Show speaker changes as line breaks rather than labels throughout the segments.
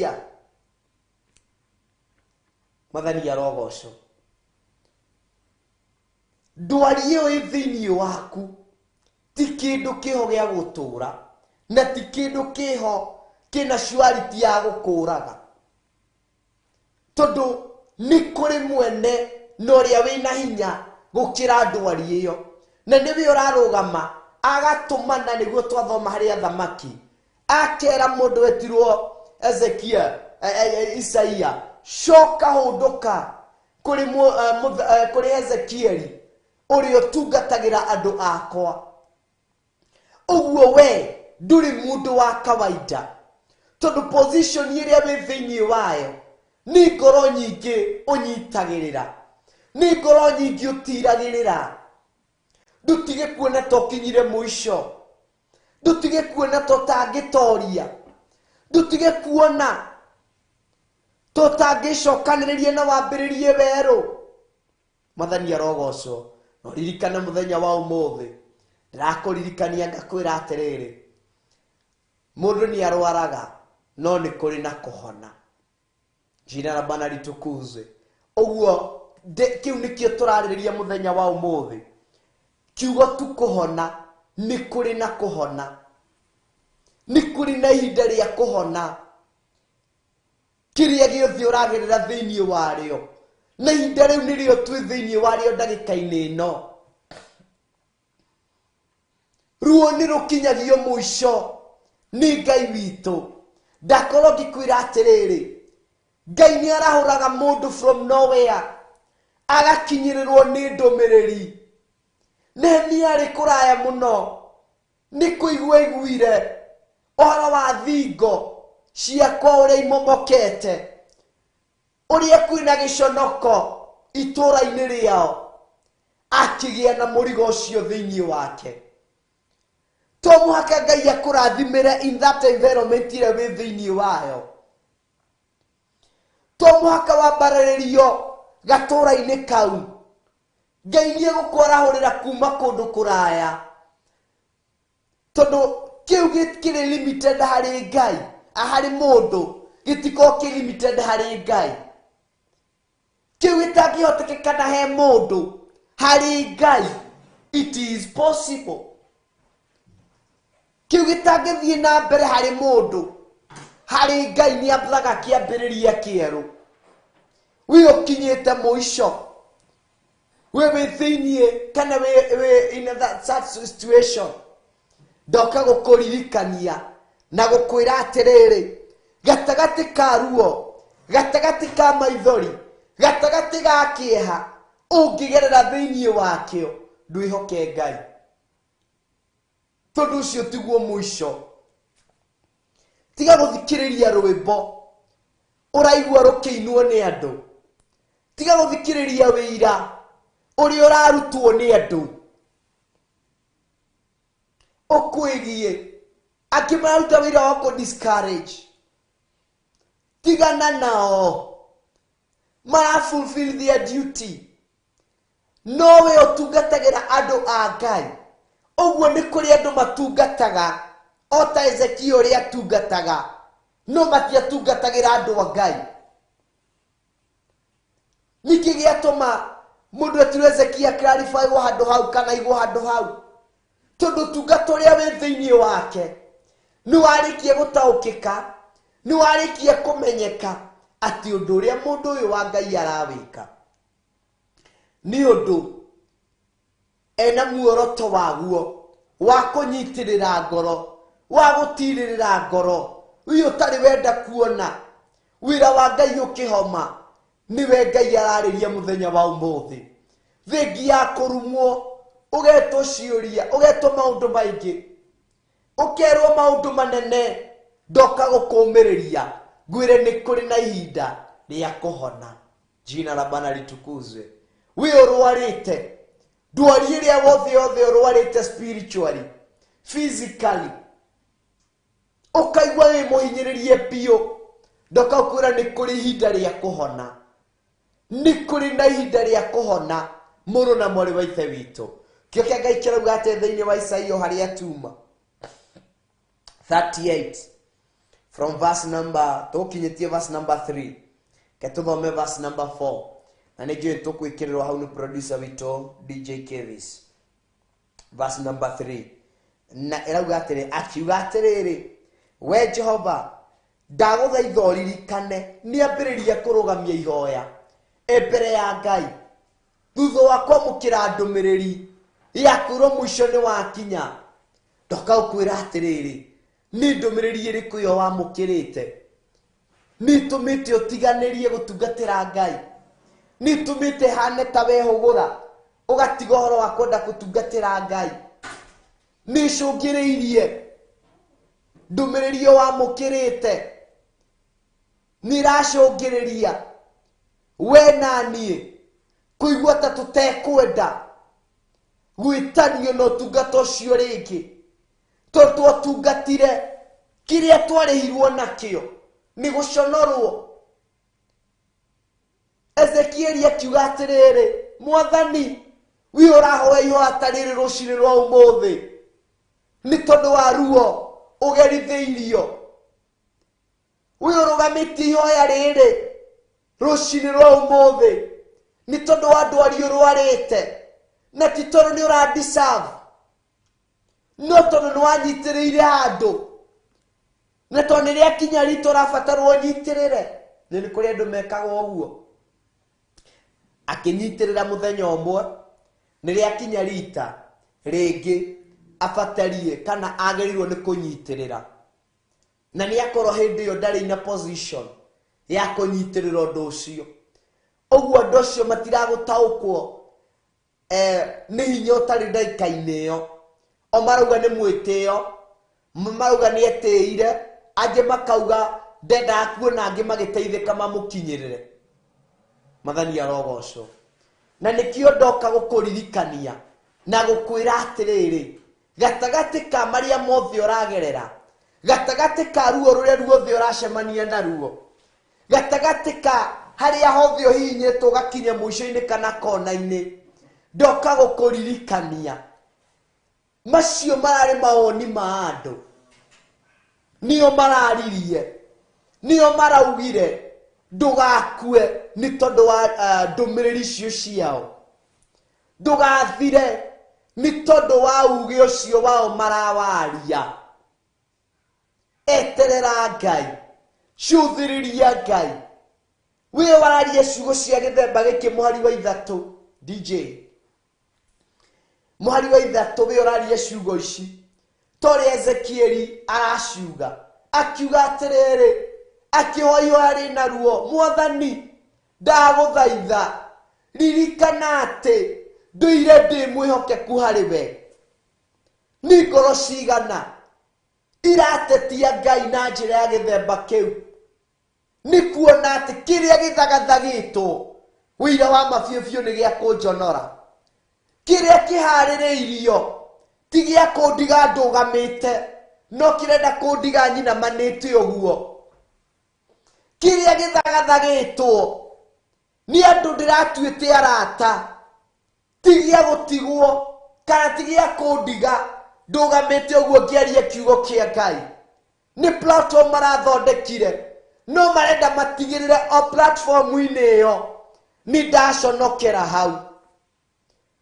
Ũngĩgeria. Mwathani arogocwo. Ndwari ĩyo ĩ thĩinĩ waku ti kĩndũ kĩho gĩa gũtũra na ti kĩndũ kĩho kĩna surety ya gũkũraga, tondũ nĩ kũrĩ mwene na ũrĩa wĩna hinya gũkĩra ndwari ĩyo, na nĩwe ũrarũgama agatũmana. Nĩguo twathoma harĩ athamaki, akera mũndũ wetirwo Ezekiel, Isaia, coka hũndũka kũrĩ kũrĩ Ezekieli ũrĩa ũtungatagĩra andũ akwa. Ũguo we ndũrĩ mũndũ wa kawaida, tondũ position ĩrĩa wĩ thĩinĩ wayo nĩ ngoro nyingĩ ũnyitagĩrĩra, nĩ ngoro nyingĩ ũtiragĩrĩra. Ndũtige kuona ta ũkinyire mũico, ndũtige kuona ta ũtangĩtoria, ndũtige kuona ta ũtangĩcokanĩrĩria na wambĩrĩrie werũ. Mwathani arogocwo. Na ũririkane mũthenya wa ũmũthĩ, ndĩrakũririkania ngakwĩra atĩrĩrĩ, mũndũ nĩ arwaraga no nĩ kũrĩ na kũhona. Jina la Bwana litukuzwe. Ũguo kĩu nĩkĩo tũrarĩrĩria mũthenya wa ũmũthĩ. Kiugo tu kũhona, nĩ kũrĩ na kũhona, nĩ kũrĩ na ihinda rĩa kũhona. Kĩrĩa gĩothe ũragerera thĩinĩ warĩo, na ihinda rĩu nĩrĩo twĩ thĩinĩ warĩo ndagĩka-inĩ ĩno, ruo nĩ rũkinyagio mũico nĩ Ngai witũ. Ndakorwo ngĩkwĩra atĩrĩrĩ, Ngai nĩ arahũraga mũndũ from nowhere agakinyĩrĩrwo nĩ ndũmĩrĩri. Nehemia arĩ kũraya mũno nĩ kũigua aiguire ũhoro wa thingo ciakwa ũrĩa imomokete, ũrĩa kwĩna gĩconoko itũũra-inĩ rĩao, akĩgĩa na mũrigo ũcio thĩinĩ wake. To mũhaka Ngai akũrathimĩre in that environment ĩrĩa wĩ thĩinĩ wayo, to mũhaka wambarĩrĩrio gatũũra-inĩ kau. Ngai nĩ egũkwarahũrĩra kuma kũndũ kũraya, tondũ kĩu kĩrĩ limited harĩ Ngai, harĩ mũndũ gĩtikorwo kĩ limited harĩ Ngai. Kĩu gĩtangĩhotekekana he mũndũ, harĩ Ngai it is possible. Kĩu gĩtangĩthiĩ na mbere harĩ mũndũ, harĩ Ngai nĩ ambaga kĩambĩrĩria kĩerũ. Wĩ ũkinyĩte mũico, wĩ thĩiniĩ kana wĩ in that such situation, ndoka gũkũririkania na gũkwĩra atĩrĩrĩ, gatagatĩ ka ruo, gatagatĩ ka maithori, gatagatĩ ga kĩeha ũngĩgerera thĩiniĩ wakĩo, ndwĩhoke Ngai, tondũ ũcio tiguo mũico. Tiga gũthikĩrĩria rwĩmbo ũraigua rũkĩinwo nĩ andũ, tiga gũthikĩrĩria wĩira ũrĩa ũrarutwo nĩ andũ ũkwĩgiĩ. Angĩ mararuta wĩra wa kũ discourage, tigana nao, mara fulfill their duty. No we ũtungatagĩra andũ a Ngai. Ũguo nĩ kũrĩ andũ matungataga o ta Ezekia ũrĩa atungataga, no matiatungatagĩra andũ a Ngai. Nĩkĩ gĩatũma mũndũ etirwo Ezekia clarify wo handũ hau kana igwo handũ hau? Tondũ ũtungata ũrĩa wĩ thĩinĩ wake nĩ warĩkia gũtaũkĩka, nĩ warĩkia kũmenyeka atĩ ũndũ ũrĩa mũndũ ũyũ wa Ngai arawĩka nĩ ũndũ ena muoroto waguo wa kũnyitĩrĩra ngoro, wa gũtirĩrĩra ngoro. Ũyũ ũtarĩ wenda kuona wĩra wa Ngai ũkĩhoma, nĩwe Ngai ararĩria mũthenya wa ũmũthĩ. Thengi ya kũrumwo, ũgetwo ciũria, ũgetwo maũndũ maingĩ, ũkerwo maũndũ manene, ndoka gũkũmĩrĩria ngwĩre nĩ kũrĩ na ihinda rĩa kũhona. Jina la Bwana litukuzwe. Wĩ ũrwarĩte ndwari ĩrĩa wothe yothe ũrwarĩte, spiritually, physically, ũkaigua wĩ mũhinyĩrĩrie biũ, ndoka gũkwĩra nĩ kũrĩ ihinda rĩa kũhona, nĩ kũrĩ na ihinda rĩa kũhona. Mũrũ na mwarĩ wa ithe witũ, kĩo kĩa Ngai kĩrauga atĩ thĩinĩ wa Isaia harĩa tuma 38 From verse number, tũkinyĩtie verse number 3. Ke tũthome verse number 4. Na nĩ njũĩ tũkwĩkĩrĩrwo hau nĩ producer witũ DJ Kevis. Verse number 3. Na ĩrauga atĩrĩ, akiuga atĩrĩrĩ, we Jehova, ndagũthaitha ũririkane, nĩambĩrĩria kũrũgamia ihoya mbere ya Ngai thutha wa kwamũkĩra ndũmĩrĩri ya kwĩrwo mũico nĩ wakinya. Ndoka gũkwĩra atĩrĩrĩ, nĩ ndũmĩrĩri ĩrĩkũ ĩyo wamũkĩrĩte? Nĩ ĩtũmĩte ũtiganĩrie gũtungatĩra Ngai? Nĩ ĩtũmĩte hane ta wehũgũra ũgatiga ũhoro wa kwenda gũtungatĩra Ngai? Nĩ ĩcũngĩrĩirie ndũmĩrĩri ĩyo wamũkĩrĩte? Nĩ ĩracũngĩrĩria we na niĩ kũigua ta tũtekwenda gwĩtanio na ũtungata ũcio rĩngĩ, tondũ twatungatire kĩrĩa twarĩhirwo nakĩo nĩ gũconorwo. Ezekieli akiuga atĩrĩrĩ, Mwathani, wi ũrahoya ihoya ta rĩrĩ rũcinĩ rwa ũmũthĩ nĩ tondũ wa ruo ũgerithĩirio. Wi ũrũgamĩtie ihoya rĩrĩ rũcinĩ rwa ũmũthĩ nĩ tondũ wa ndwari ũrwarĩte, na ti tondũ nĩ ũra-deserve, no tondũ nĩ wanyitĩrĩire handũ, na tondũ nĩ rĩakinya rita ũrabatarwo ũnyitĩrĩre. Nĩ kũrĩ andũ mekaga ũguo, akĩnyitĩrĩra mũthenya ũmwe, nĩ rĩakinya rita rĩngĩ abatarie kana agĩrĩirwo nĩ kũnyitĩrĩra, na nĩ akorwo hĩndĩ ĩyo ndarĩ in a position ya kũnyitĩrĩra ũndũ ũcio. Ũguo andũ acio matiragũtaũkwo nĩ hinya ũtarĩ ndagĩka-inĩ ĩyo. O marauga nĩ mwĩtĩo, marauga nĩ etĩire, angĩ makauga ndendaga kuona angĩ magĩteithĩka mamũkinyĩrĩre. Mathani arogocwo. Na nĩkĩo ndoka gũkũririkania na gũkwĩra atĩrĩrĩ, gatagatĩ ka marĩa mothe ũragerera, gatagatĩ ka ruo rũrĩa ruothe ũracemania naruo, gatagatĩ ka harĩa hothe ũhihinyĩtwo ũgakinya mũico-inĩ kana kona-inĩ, ndoka gũkũririkania macio mararĩ mawoni ma andũ, nĩo mararirie, nĩo maraugire ndũgakue nĩ tondũ wa ndũmĩrĩri icio ciao, ndũgathire nĩ tondũ wa uge ũcio wao marawaria. Eterera Ngai, cũthĩrĩria Ngai. Wĩ wararie ciugo cia gĩthemba gĩkĩ mũhari wa 3 DJ, mũhari wa 3 wĩ ũrarie ciugo ici torĩa Ezekieli araciuga, akiuga atĩrĩrĩ, akĩhoya ihoya rĩna ruo, Mwathani, ndagũthaitha ririkana atĩ ndũire ndĩ mwĩhokeku harĩ we. Nĩ ngoro cigana iratetia Ngai na njĩra ya gĩthemba kĩu, nĩ kuona atĩ kĩrĩa gĩthagathagĩtwo ũira wa mabiũbiũ nĩ gĩa kũnjonora, kĩrĩa kĩharĩrĩirio ti gĩa kũndiga ndũgamĩte, no kĩrenda kũndiga nyinamanĩte ũguo. Kĩrĩa gĩthagathagĩtwo nĩ andũ ndĩratuĩte arata, ti gĩa gũtigwo kana ti gĩa kũndiga ndũgamĩte ũguo ngĩaria kiugo kĩa Ngai. Nĩ platform marathondekire, no marenda matigĩrĩre o platform-inĩ ĩyo nĩ ndaconokera hau.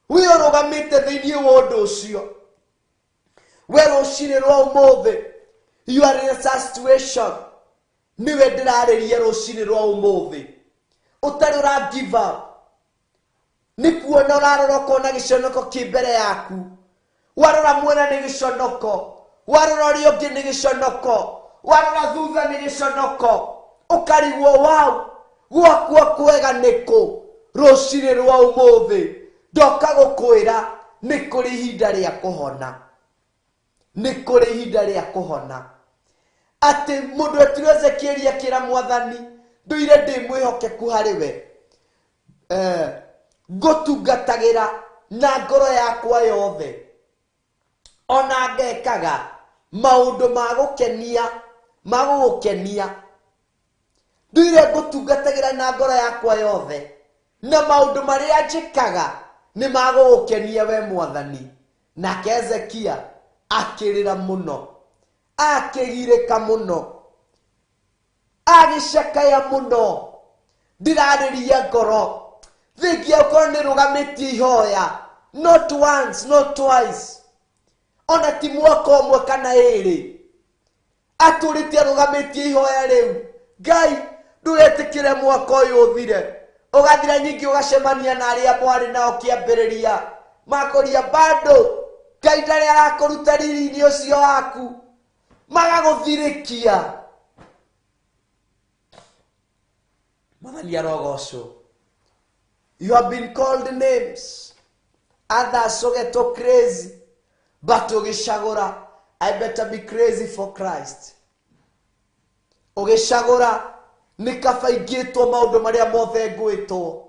Wĩ ũrũgamĩte thĩinĩ wa ũndũ ũcio, we rũcinĩ rwa ũmũthĩ, you are in a situation, nĩwe ndĩrarĩria rũcinĩ rwa ũmũthĩ, ũtarĩ ũra give up, nĩ kuona ũrarora ũkona gĩconoko kĩ mbere yaku, warora mwena nĩ gĩconoko, warora ũrĩa ũngĩ nĩ gĩconoko, warora thutha nĩ gĩconoko, ũkarigwo wau gwakwa kwega nĩkũ. Rũcinĩ rwa ũmũthĩ ndoka gũkwĩra nĩ kũrĩ ihinda rĩa kũhona, nĩ kũrĩ ihinda rĩa kũhona. Atĩ mũndũ etirwo Ezekieli akĩra Mwathani, ndũire ndĩ mwĩhokeku harĩ we, ngũtungatagĩra na ngoro yakwa yothe, ona ngekaga maũndũ ma gũkenia, ma gũgũkenia. Ndũire ngũtungatagĩra na ngoro yakwa yothe, na maũndũ marĩa njĩkaga nĩ ma gũgũkenia we Mwathani. Nake Ezekia akĩrĩra mũno, akĩgirĩka mũno. Agĩcakaya mũno. Ndirarĩria ngoro. Thengia ũkorwo nĩ rũgamĩtie ihoya. Not once, not twice. Ona ti mwaka ũmwe kana ĩrĩ. Atũrĩte arũgamĩtie ihoya rĩu. Ngai, ndũgetĩkĩre mwaka ũyũ ũthire. Ũgathira nyingĩ ũgacemania na arĩa mwarĩ nao kĩambĩrĩria. Makũria bado. Ngai ndarĩ arakũruta riri-inĩ ũcio waku. Magagũthirĩkia. Mwathani arogocwo. You have been called names. Others ũgetwo crazy. But ũgĩcagũra, I better be crazy for Christ. Ũgĩcagũra, nĩ kaba ingĩtwo maũndũ marĩa mothe ngwĩtwo.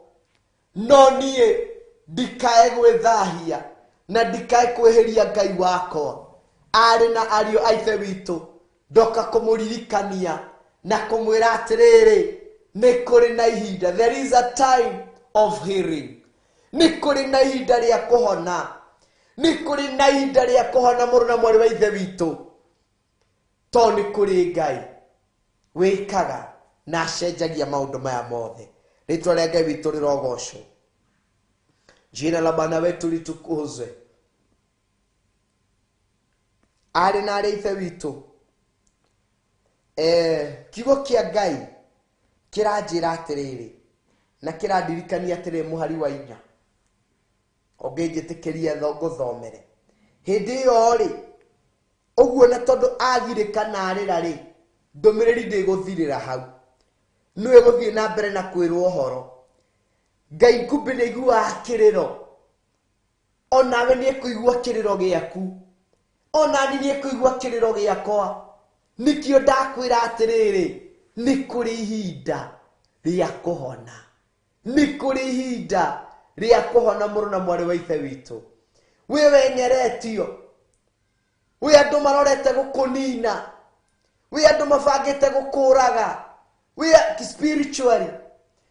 No niĩ ndikae gwĩthahia na ndikae kwĩhĩria Ngai wakwa. Aarĩ na ariũ a Ithe witũ, ndoka kũmũririkania na kũmwĩra atĩrĩrĩ, nĩ kũrĩ na ihinda, there is a time of healing. Nĩ kũrĩ na ihinda rĩa kũhona. Nĩ kũrĩ na ihinda rĩa kũhona mũrũ na mwarĩ wa Ithe witũ. Tondũ nĩ kũrĩ Ngai wĩkaga na acenjagia maũndũ maya mothe. Rĩtwa rĩa Ngai witũ rĩrogocwo. Jina la Bwana wetu litukuzwe. Arĩ na arĩ Ithe witũ, kiugo kĩa Ngai kĩranjĩra atĩrĩrĩ, na kĩrandirikania atĩrĩrĩ mũhari wa 4. Ũngĩnjĩtĩkĩria ngũthomere. Hĩndĩ ĩyo rĩ, ũguo na tondũ agirĩka na arĩra rĩ, ndũmĩrĩri ndĩgũthirĩra hau. Nĩwe gũthiĩ na mbere na kwĩrwo ũhoro. Ngai kumbe nĩ aiguaga kĩrĩro. Onawe nĩ ekũigua kĩrĩro gĩaku. Onani nĩ ekũigua kĩrĩro gĩakwa. Nĩkĩo ndakwĩra atĩrĩrĩ, nĩ kũrĩ ihinda rĩa kũhona. Nĩ kũrĩ ihinda rĩa kũhona mũrũ na mwarĩ wa Ithe witũ. Wĩ wenyeretio. Wĩ andũ marorete gũkũnina. Wĩ andũ mabangĩte gũkũraga. Wĩ spiritually.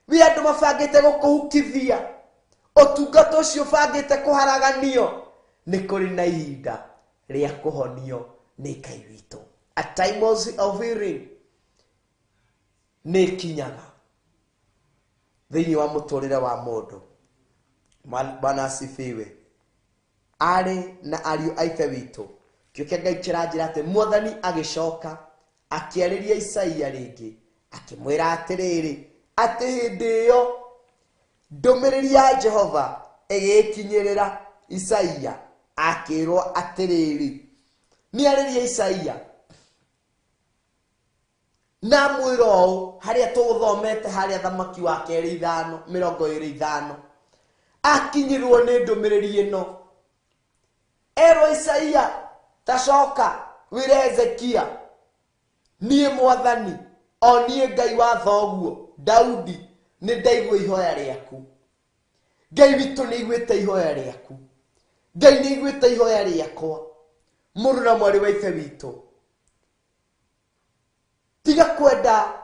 Wĩ andũ mabangĩte gũkũhukithia. Ũtungata ũcio ũbangĩte kũharaganio. Nĩ kũrĩ na ihinda rĩa kũhonio nĩ Ngai witũ. A time of healing nĩ ĩkinyaga thĩinĩ wa mũtũrĩre wa mũndũ. Bwana asifiwe. Arĩ na ariũ a Ithe witũ, kĩo kĩa Ngai kĩranjĩra atĩ Mwathani agĩcoka akĩarĩria Isaia rĩngĩ, akĩmwĩra atĩrĩrĩ, atĩ hĩndĩ ĩyo ndũmĩrĩri ya Jehova ĩgĩkinyĩrĩra Isaia, akĩrwo atĩrĩrĩ, nĩarĩria Isaia na mwĩra ũũ harĩa tũgũthomete harĩa thamaki wa kerĩ ithano, mĩrongo ĩrĩ ithano, akinyĩrwo nĩ ndũmĩrĩri ĩno, erwo Isaia, tacoka wĩre Hezekia, niĩ Mwathani, o niĩ Ngai wa thoguo Daudi, nĩ ndaigua ihoya rĩaku. Ngai witũ nĩ aiguĩte ihoya rĩaku. Ngai nĩ aiguĩte ihoya rĩakwa. Mũrũ na mwarĩ wa Ithe witũ, tiga kwenda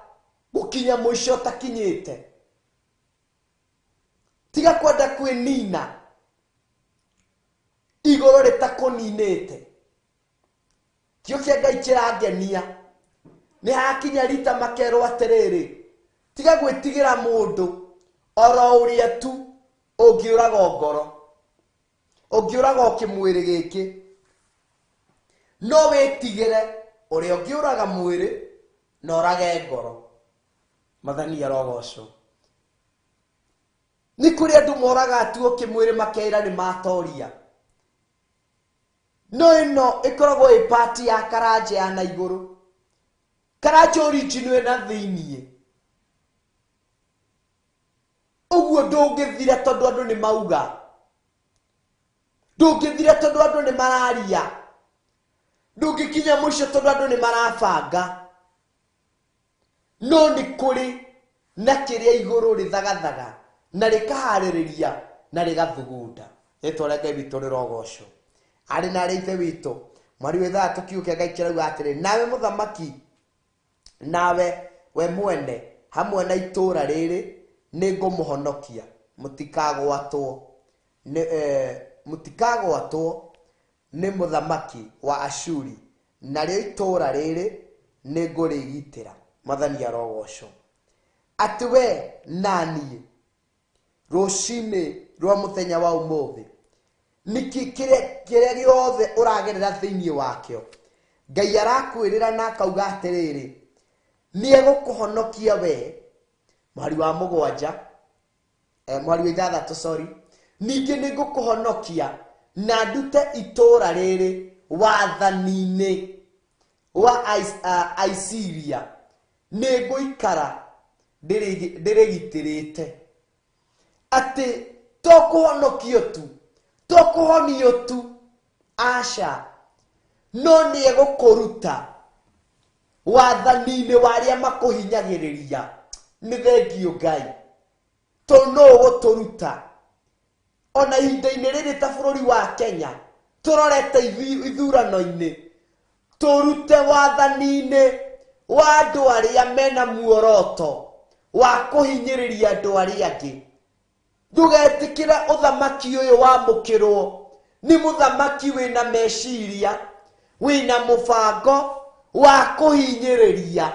gũkinya mũico ũtakinyĩte. Tiga kwenda kwĩnina igũrũ rĩtakũninĩte. Kĩo kĩa Ngai kĩrangenia. Nĩ hakinya rita makerwo atĩrĩrĩ, tiga gwĩtigĩra mũndũ oro ũrĩa tu ũngĩũraga ngoro, ũngĩũraga kĩmwĩrĩ gĩkĩ, no wĩtigĩre ũrĩa ũngĩũraga mwĩrĩ na ũrage ngoro. Mwathani arogocwo. Nĩ kũrĩ andũ moraga tu kĩmwĩrĩ makeira nĩ matoria. No ĩno ĩkoragwo ĩ part ya karanja ya na igũrũ. Karanja original ĩna thĩiniĩ. Ũguo ndũngĩthira tondũ andũ nĩ mauga. Ndũngĩthira tondũ andũ nĩ mararia. Ndũngĩkinya mũico tondũ andũ nĩ marabanga. No nĩ kũrĩ na kĩrĩa igũrũ rĩthagathaga na rĩkaharĩrĩria na rĩgathugunda. Rĩtwa rĩa Ngai witũ rĩrogocwo. Arĩ na arĩ Ithe witũ, mweri wa ithathatũ kiugo kĩa Ngai kĩrauga atĩrĩ, nawe mũthamaki, nawe we mwene hamwe na itũũra rĩrĩ nĩ ngũmũhonokia, mũtikagwatwo nĩ mũthamaki wa Ashuri, narĩo itũũra rĩrĩ nĩ ngũrĩgitĩra. Mwathani arogocwo. Atĩ we na niĩ rũcinĩ rwa mũthenya wa ũmũthĩ, nĩkĩ kĩrĩa gĩothe ũragerera thĩinĩ wakĩo, Ngai arakwĩrĩra na akauga atĩrĩrĩ, nĩ egũkũhonokia we. Mweri wa mũgwanja, mweri wa ithathatũ, sorry, ningĩ nĩ ngũkũhonokia na ndute itũũra rĩrĩ wathani-inĩ wa Aisiria, nĩ ngũikara ndĩrĩgitĩrĩte. Atĩ to kũhonokio tu, to kũhonio tu, aca, no nĩ egũkũruta wathani-inĩ wa arĩa makũhinyagĩrĩria. Nĩ thengio Ngai, tondũ no ũgũtũruta. Ona ihinda-inĩ rĩrĩ ta bũrũri wa Kenya tũrorete ithurano-inĩ, tũrute wathani-inĩ wa andũ arĩa mena muoroto wa kũhinyĩrĩria andũ arĩa angĩ. Ndũgetĩkĩre ũthamaki ũyũ wamũkĩrwo nĩ mũthamaki wĩna meciria, wĩna mũbango wa kũhinyĩrĩria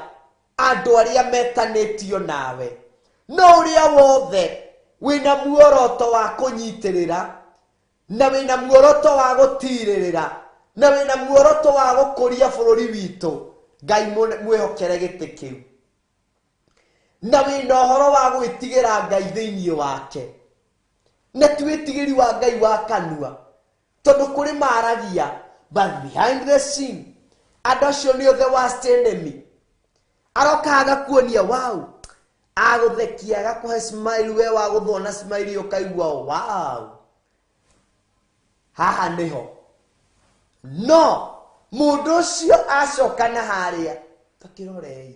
andũ arĩa metanĩtio nawe. No ũrĩa wothe wĩna muoroto wa kũnyitĩrĩra, na wĩna muoroto wa gũtirĩrĩra, na wĩna muoroto wa gũkũria bũrũri witũ, Ngai mwĩhokere gĩtĩ kĩu. Na wĩna ũhoro wa gwĩtigĩra Ngai thĩinĩ wake, na ti wĩtigĩri wa Ngai wa kanua, tondũ kũrĩ maragia, but behind the scene andũ acio nĩo the worst enemy. Aroka agakuonia wow, agũthekia, agakũhe smile, we wagũthwo na smile ũkaigua wow, haha nĩho. No mũndũ ũcio acoka na harĩa, takĩrorei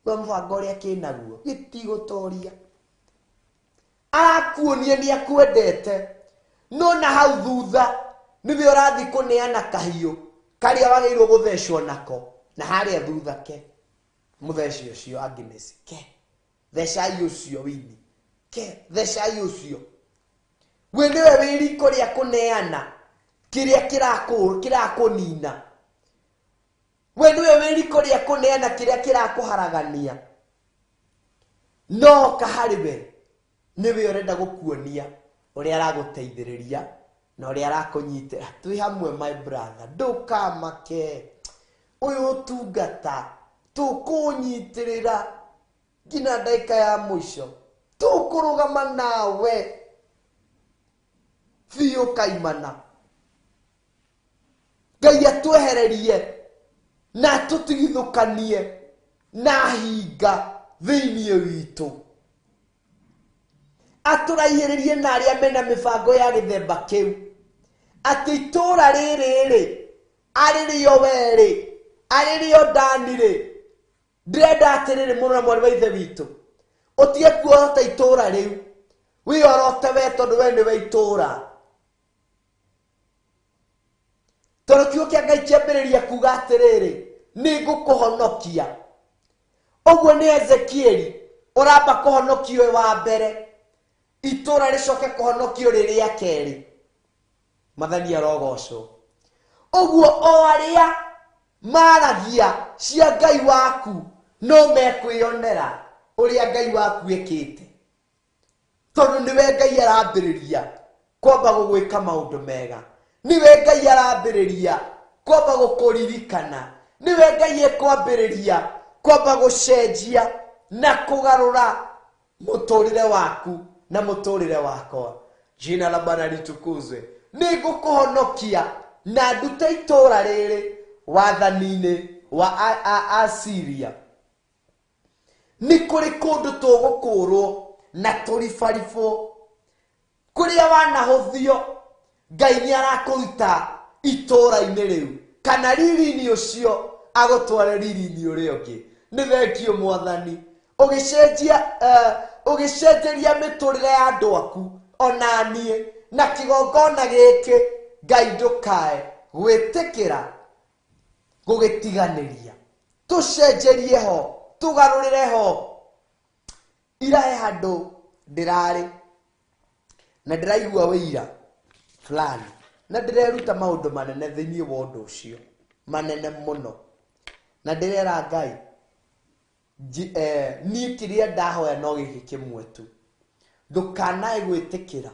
we mũbango ũrĩa kĩnaguo gĩtigũtoria. Arakuonia nĩ akwendete, no na hau thutha nĩwe ũrathiĩ kũneana kahiũ karĩa wagĩrĩirwo gũthecwo nako, na harĩa thutha ke mũtheci ũcio Agnes, ke thecai ũcio Winnie, ke thecai ũcio. We nĩwe wĩ riko rĩa kũneana kĩrĩa kĩrakũnina. We nĩwe wĩ riko rĩa kũneana kĩrĩa kĩrakũharagania. No oka harĩ we, nĩwe ũrenda gũkuonia ũrĩa aragũteithĩrĩria na ũrĩa arakũnyitĩra. Twĩ hamwe my brother, ndũkamake, ũyũ ũtungata tũkũnyitĩrĩra nginya ndagĩka ya mũico, tũkũrũgama nawe biũ kaimana. Ngai atwehererie na atũtigithũkanie na hinga thĩinĩ witũ, atũraihĩrĩrie na arĩa mena mĩbango ya gĩthemba kĩu, atĩ itũũra rĩrĩ rĩ, arĩ rĩo we rĩ, arĩ rĩo Dani rĩ. Ndĩrenda atĩrĩrĩ mũrũ na mwarĩ wa ithe witũ, ũtige kuorota itũũra rĩu, wĩorote we tondũ we nĩwe itũũra. Tondũ kiugo kĩa Ngai kĩambĩrĩria kuga atĩrĩrĩ, nĩ ngũkũhonokia. Ũguo nĩ Ezekieli ũramba kũhonokio wa mbere, itũũra rĩcoke kũhonokio rĩrĩa kerĩ. Mwathani arogocwo. Ũguo o arĩa maragia cia Ngai waku no mekwĩonera ũrĩa Ngai waku ekĩte, tondũ nĩwe Ngai arambĩrĩria kwamba gũgwĩka maũndũ mega, nĩwe Ngai arambĩrĩria kwamba gũkũririkana, nĩwe Ngai ekwambĩrĩria kwamba gũcenjia na kũgarũra mũtũrĩre waku na mũtũrĩre wakwa. Jina la Bwana litukuzwe. Nĩ ngũkũhonokia na ndute itũũra rĩrĩ wathani-inĩ wa Asiria. Nĩ kũrĩ kũndũ tũgũkũrwo na tũribaribwo, kũrĩa wanahũthio Ngai nĩ arakũruta itũũra-inĩ rĩu kana riri-inĩ ũcio, agũtware riri-inĩ ũrĩa ũngĩ. Nĩ thengio Mwathani, ũgĩcenjeria mĩtũrĩre ya andũ aku ona niĩ na kĩgongona gĩkĩ. Ngai ndũkae gwĩtĩkĩra gũgĩtiganĩria, tũcenjerie ho, tũgarũrĩre ho. Ira he handũ ndĩrarĩ na ndĩraigua wĩira fulani na ndĩreruta maũndũ manene thĩinĩ wa ũndũ ũcio, manene mũno, na ndĩrera Ngai Niĩ kĩrĩa ndahoya no gĩkĩ kĩmwe tu, ndũkanae gwĩtĩkĩra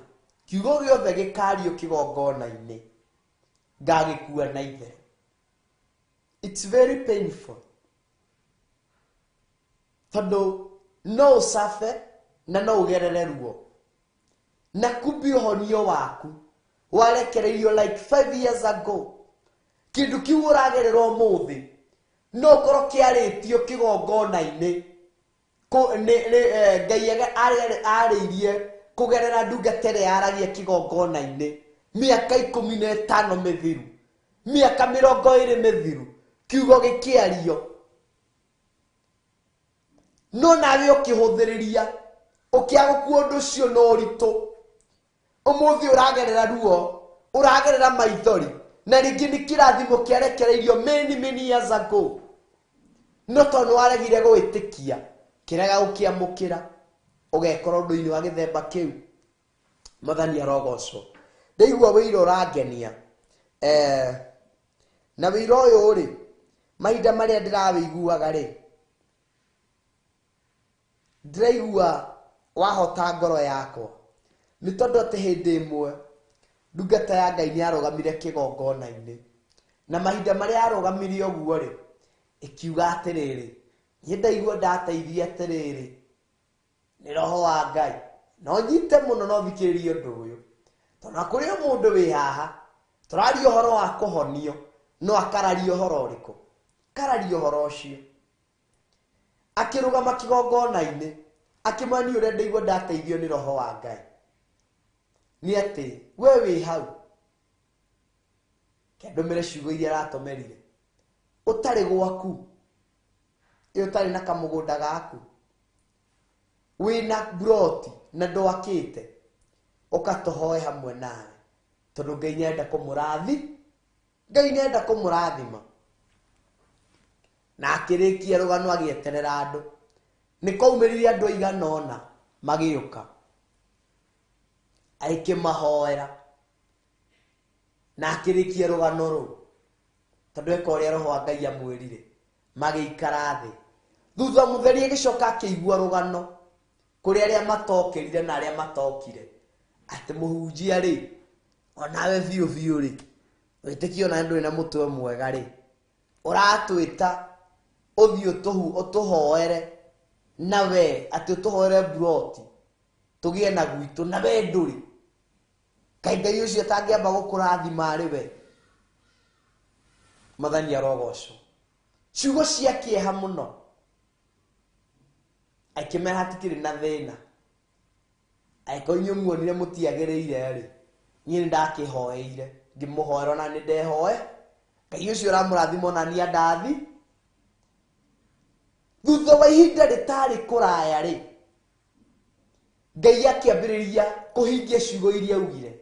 kiugo gĩothe gĩkario kĩgongona-inĩ ngagĩkua na itherũ. It's very painful tondũ no ũcabe na no ũgerere ruo na kumbi ũhonio waku warekereirio like 5 years ago. Kĩndũ kĩu ũragerera ũmũthĩ no ũkorwo kĩarĩtio kĩgongona-inĩ. Ngai arĩirie kũgerera ndungata ĩrĩa yaragia kĩgongona-inĩ mĩaka 15 mĩthiru, mĩaka 20 mĩthiru, kiugo gĩkĩario, no nawe ũkĩhũthĩrĩria ũkĩaga gũkua ũndũ ũcio na ũritũ. Ũmũthĩ ũragerera ruo, ũragerera maithori, na rĩngĩ nĩ kĩrathimo kĩarekereirio many many years ago, no tondũ nĩwaregire gwĩtĩkia, kĩrega gũkĩamũkĩra, ũgekora ũndũ-inĩ wa gĩthemba kĩu. Mwathani arogocwo. Ndaigua wĩira ũrangenia. Na wĩira ũyũ rĩ, mahinda marĩa ndĩrawĩiguaga rĩ, ndĩraigua wahota ngoro yakwa. Nĩ tondũ atĩ hĩndĩ ĩmwe ndungata ya Ngai nĩ yarũgamire kĩgongona-inĩ, na mahinda marĩa yarũgamire ũguo rĩ, ĩkiuga atĩrĩrĩ, niĩ ndaigua ndateithia atĩrĩrĩ nĩ roho wa Ngai. No nyite mũno no thikĩrĩrie ũndũ ũyũ, tondũ na kũrĩ o mũndũ wĩ haha tũraria ũhoro wa kũhonio, no akararia ũhoro ũrĩkũ? Kararia ũhoro ũcio. Akĩrũgama kĩgongona-inĩ akĩmwĩra, niĩ ũrĩa ndaigua ndateithio nĩ roho wa Ngai nĩ atĩ we wĩ hau, kĩandũmĩre ciugo iria aratũmĩrire, ũtarĩ gwaku, ĩ ũtarĩ na kamũgũnda gaku, wĩna mburoti na ndwakĩte, ũkatũhoe hamwe nawe, tondũ Ngai nĩarenda kũmũrathi, Ngai nĩarenda kũmũrathima. Na akĩrĩkia rũgano agĩeterera andũ. Nĩ kwaumĩrire andũ aigana ũna magĩũka, agĩkĩmahoera na akĩrĩkia rũgano rũu, tondũ eka ũrĩa roho wa Ngai amwĩrire. Magĩikara thĩ. Thutha mũtheri agĩcoka akĩigua rũgano kũrĩ arĩa matokĩrire na arĩa matokire, atĩ mũhunjia rĩ, onawe biũ biũ rĩ, wĩtĩkio ona ndũrĩ na mũtwe mwega rĩ, ũratwĩta ũthiĩ ũtũhoere na we atĩ ũtũhoere mburoti tũgĩe na gwitũ, na we ndũrĩ. Kaĩ Ngai ũcio atangĩamba gũkũrathima arĩ we? Mwathani arogocwo. Ciugo cia kĩeha mũno. Akĩmera hatikĩrĩ na thĩna, angĩkorwo inyuĩ muonire mũtiagĩrĩire rĩ, niĩ nĩ ndakĩhoeire, ngĩmũhoera, ona nĩ ndehoe Ngai ũcio ũramũrathima ona niĩ andathi. Thutha wa ihinda rĩtarĩ kũraya rĩ, Ngai akĩambĩrĩria kũhingia ciugo iria augire,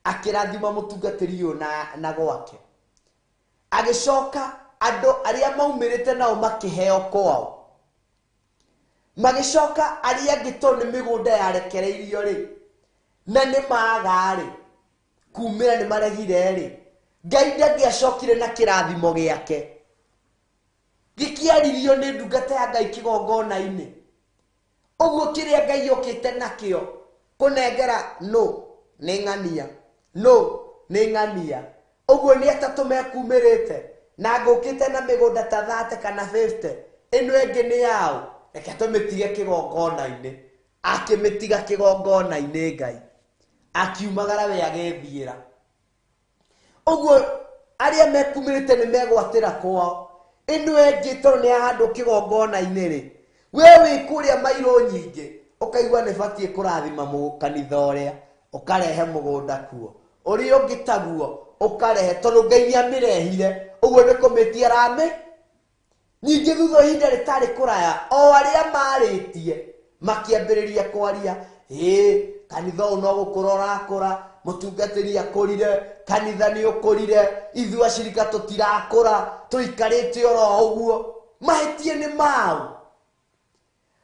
akĩrathima mũtungatĩri ũyũ na gwake. Agĩcoka andũ arĩa maumĩrĩte nao makĩheo kwao. Magĩcoka arĩa angĩ tondũ nĩ mĩgũnda yarekereirio rĩ, na nĩ maga rĩ, kumĩra nĩ maregire rĩ, Ngai ndangĩacokire na kĩrathimo gĩake gĩkĩaririo nĩ ndungata ya Ngai kĩgongona-inĩ. Ũguo kĩrĩa Ngai okĩte nakĩo kũnengera nũ nĩ ng'ania, nũ nĩ ng'ania. Ũguo nĩ atatũ mekumĩrĩte na ngũkĩte na mĩgũnda ta 30 kana 50, ĩno ĩngĩ nĩ yaũ? Reke tũmĩtige kĩgongona-inĩ. Akĩmĩtiga kĩgongona-inĩ Ngai akiumagara we agĩthiĩra. Ũguo arĩa mekumĩrĩte nĩ megwatĩra kwao, ĩno ĩngĩ tondũ nĩ yahandwo kĩgongona-inĩ rĩ, we wĩ kũrĩa mairũ nyingĩ ũkaigua nĩ batiĩ kũrathima kanitha ũrĩa, ũkarehe mũgũnda kuo, ũrĩa ũngĩ taguo ũkarehe, tondũ Ngai nĩ amĩrehire. Ũguo nĩ kũmĩtia aramĩ. Ningĩ thutha wa ihinda rĩtarĩ kũraya, o arĩa maarĩtie makĩambĩrĩria kwaria, ĩĩ kanitha ũyũ no gũkũra ũrakũra, mũtungatĩri akũrire, kanitha nĩ ũkũrire, ithuĩ acirika tũtirakũra, tũikarĩte oro ũguo. Mahĩtia nĩ mau.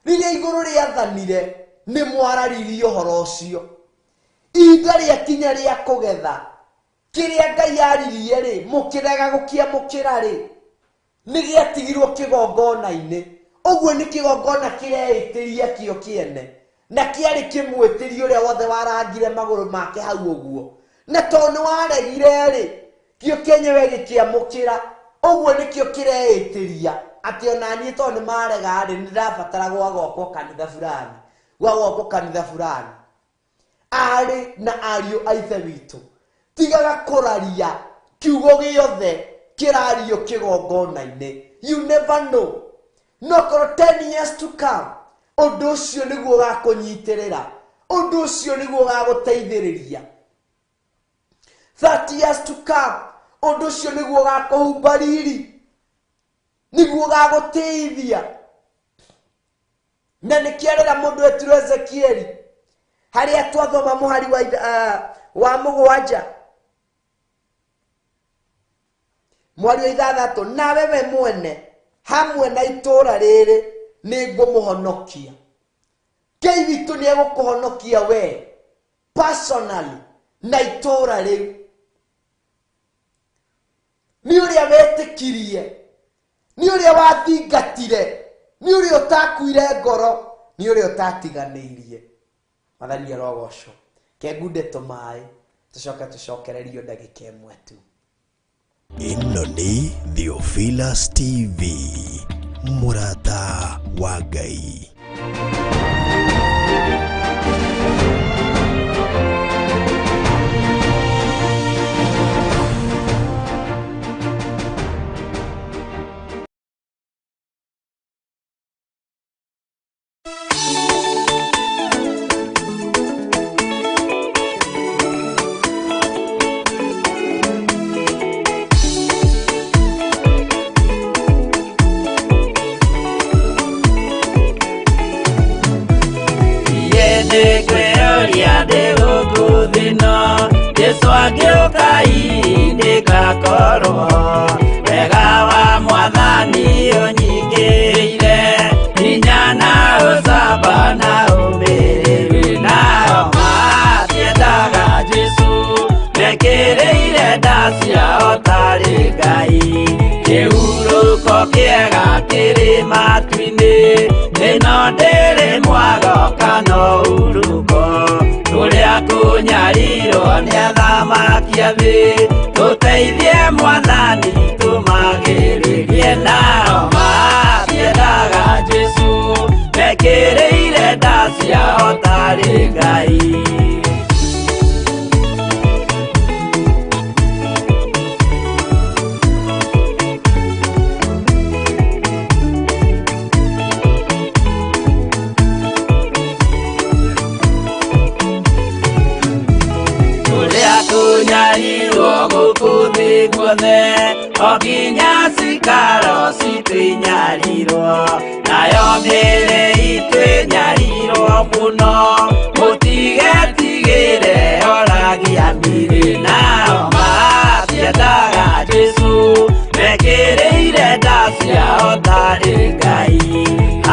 Rĩrĩa igũrũ rĩathanire, nĩ mwararirie ũhoro ũcio. Ihinda rĩakinya rĩa kũgetha, kĩrĩa Ngai aririe rĩ, mũkĩrega gũkĩamũkĩra rĩ, nĩ gĩatigirwo kĩgongona-inĩ. Ũguo nĩ kĩgongona kĩreĩtĩria kĩo kĩene, na kĩarĩ kĩmwĩtĩria ũrĩa wothe warangire magũrũ make hau ũguo. Na tondũ nĩ waregire-rĩ, kĩo kĩenyewe gĩkĩamũkĩra. Ũguo nĩkĩo kĩreĩtĩria atĩ ona niĩ tondũ nĩ marega-rĩ, nĩ ndĩrabatara gwa gwakwo kanitha fulani, gwa gwakwo kanitha fulani. Aarĩ na ariũ a Ithe witũ, tigaga kũraria kiugo gĩothe kĩrario kĩgongona-inĩ. You never know. No korwo 10 years to come, ũndũ ũcio nĩguo ũgakũnyitĩrĩra, ũndũ ũcio nĩguo ũgagũteithĩrĩria. 30 years to come, ũndũ ũcio nĩguo ũgakũhumba riri, nĩguo ũgagũtĩithia. Na nĩkĩo rĩrĩa mũndũ etirwo Ezekieli, harĩa twathoma mũhari wa mũgwanja, mũhari wa ithathatũ, nawe we mwene hamwe na itũũra rĩrĩ nĩngũmũhonokia. Ngai witũ nĩegũkũhonokia we personally na itũũra rĩu. Nĩ ũrĩa wetĩkirie, nĩ ũrĩa wathingatire, nĩ ũrĩa ũtakuire ngoro, nĩ ũrĩa ũtatiganĩirie. Mwathani arogocwo. Kengunde tũmaĩ, tũcoke tũcokererio ndagĩka ĩmwe tu.
Ĩno nĩ Theophilus TV, mũrata wa Ngai.
Jesu angĩũka ndĩgakorwo wega wa Mwathani ũnyingĩrĩire, hinya na ũcamba na ũmĩrĩru. Nao matiendaga Jesu, mekĩrĩire nda ciao tarĩ Ngai. Kĩhurũko kĩega kĩrĩ matu-inĩ, ĩno ndĩrĩ mwago kana ũhurũko. Kũrĩa kũnyarirwo nĩ athamaki a thĩ, tũteithie Mwathani tũmagĩrĩrie. Nao matiendaga Jesu, mekĩrĩire nda ciao tarĩ Ngai. Kũrĩa kũnyarirwo gũkũ thĩ guothe, o nginya cikaro citũ inyarirwo, nayo mĩĩrĩ itũ ĩnyarirwo mũno, mũtigetigĩre oragia mĩĩrĩ. Nao matiendaga Jesu, mekĩrĩire nda ciao tarĩ Ngai.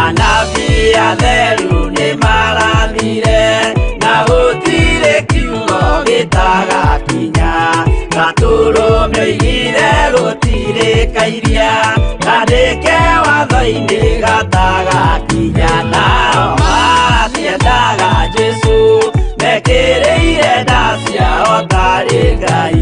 Anabii atheru nĩmarathire, na gũtirĩ kiugo gĩtagakinya. Gatũrũme oigire gũtirĩ kairia, kandĩke watho-inĩ gatagakinya. Nao matiendaga Jesu, mekĩrĩire nda ciao tarĩ Ngai.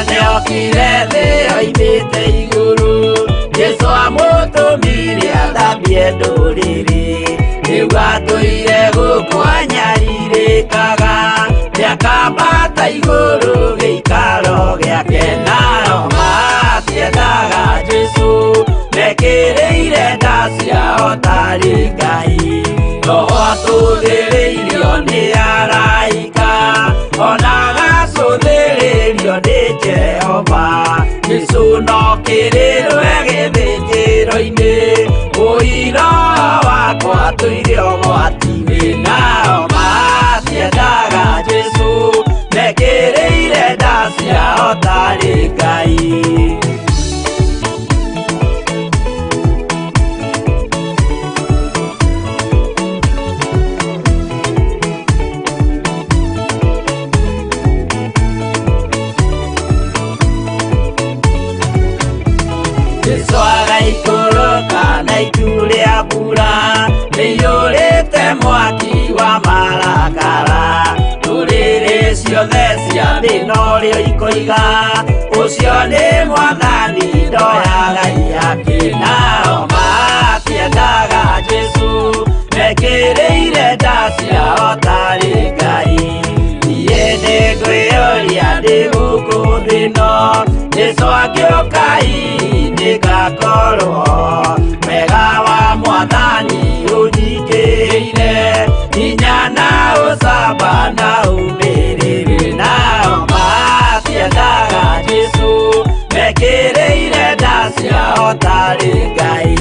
Nĩokire thĩ oimĩte igũrũ, Jesu amũtũmire athambie ndũrĩrĩ. Rĩu atũire gũkũ anyarirĩkaga, nĩakambata igũrũ gĩikaro gĩake. Nao matiendaga Jesu, mekĩrĩire nda ciao tarĩ Ngai. Roho atũthĩrĩirio nĩ araika, ona agacũthĩrĩrio nĩ Jehova. Jesu no kĩrĩrwe gĩthĩnjĩro-inĩ, ũira wakwa tũire ũgwati-inĩ. Nao matiendaga Jesu, mekĩrĩire nda ciao tarĩ Ngai. Norĩo ikoiga ũcio nĩ mwathani ndoyaga iaki. Nao matiendaga Jesũ, mekĩrĩire nda ciao tarĩ Ngai. Niĩ nĩngwĩyũria ndĩ gũkũ thĩ ĩno, Jesũ angĩũka hihi nĩngakorwo wega wa mwathani ũnyingĩrĩire, hinya na ũcamba na ũmĩrĩru. Nao matiendaga Jesũ, mekĩrĩire nda ciao tarĩ Ngai.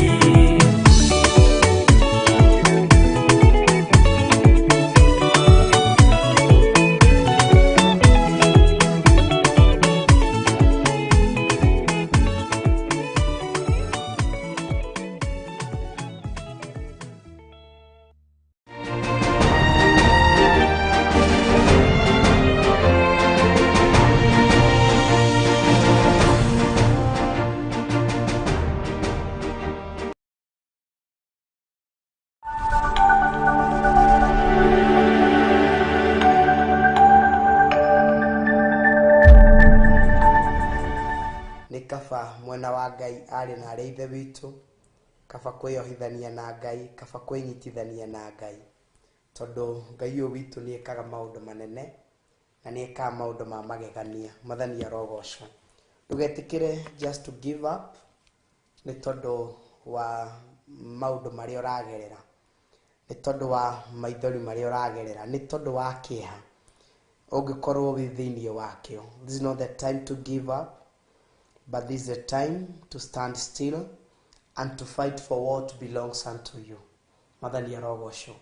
Nĩ kaba mwena wa Ngai arĩ na arĩa ithe witũ, kaba kwĩyohithania na Ngai, kaba kwĩnyitithania na Ngai, tondũ Ngai ũyũ witũ nĩ ekaga maũndũ manene na nĩ ekaga maũndũ ma magegania. Mwathani arogocwo. Ndũgetĩkĩre just to give up nĩ tondũ wa maũndũ marĩa ũragerera, nĩ tondũ wa maithori marĩa ũragerera, nĩ tondũ wa kĩeha ũngĩkorwo wĩ thĩinĩ wakĩo. This is not the time to give up, but this is the time to stand still and to fight for what belongs unto you. Mwathani arogocwo.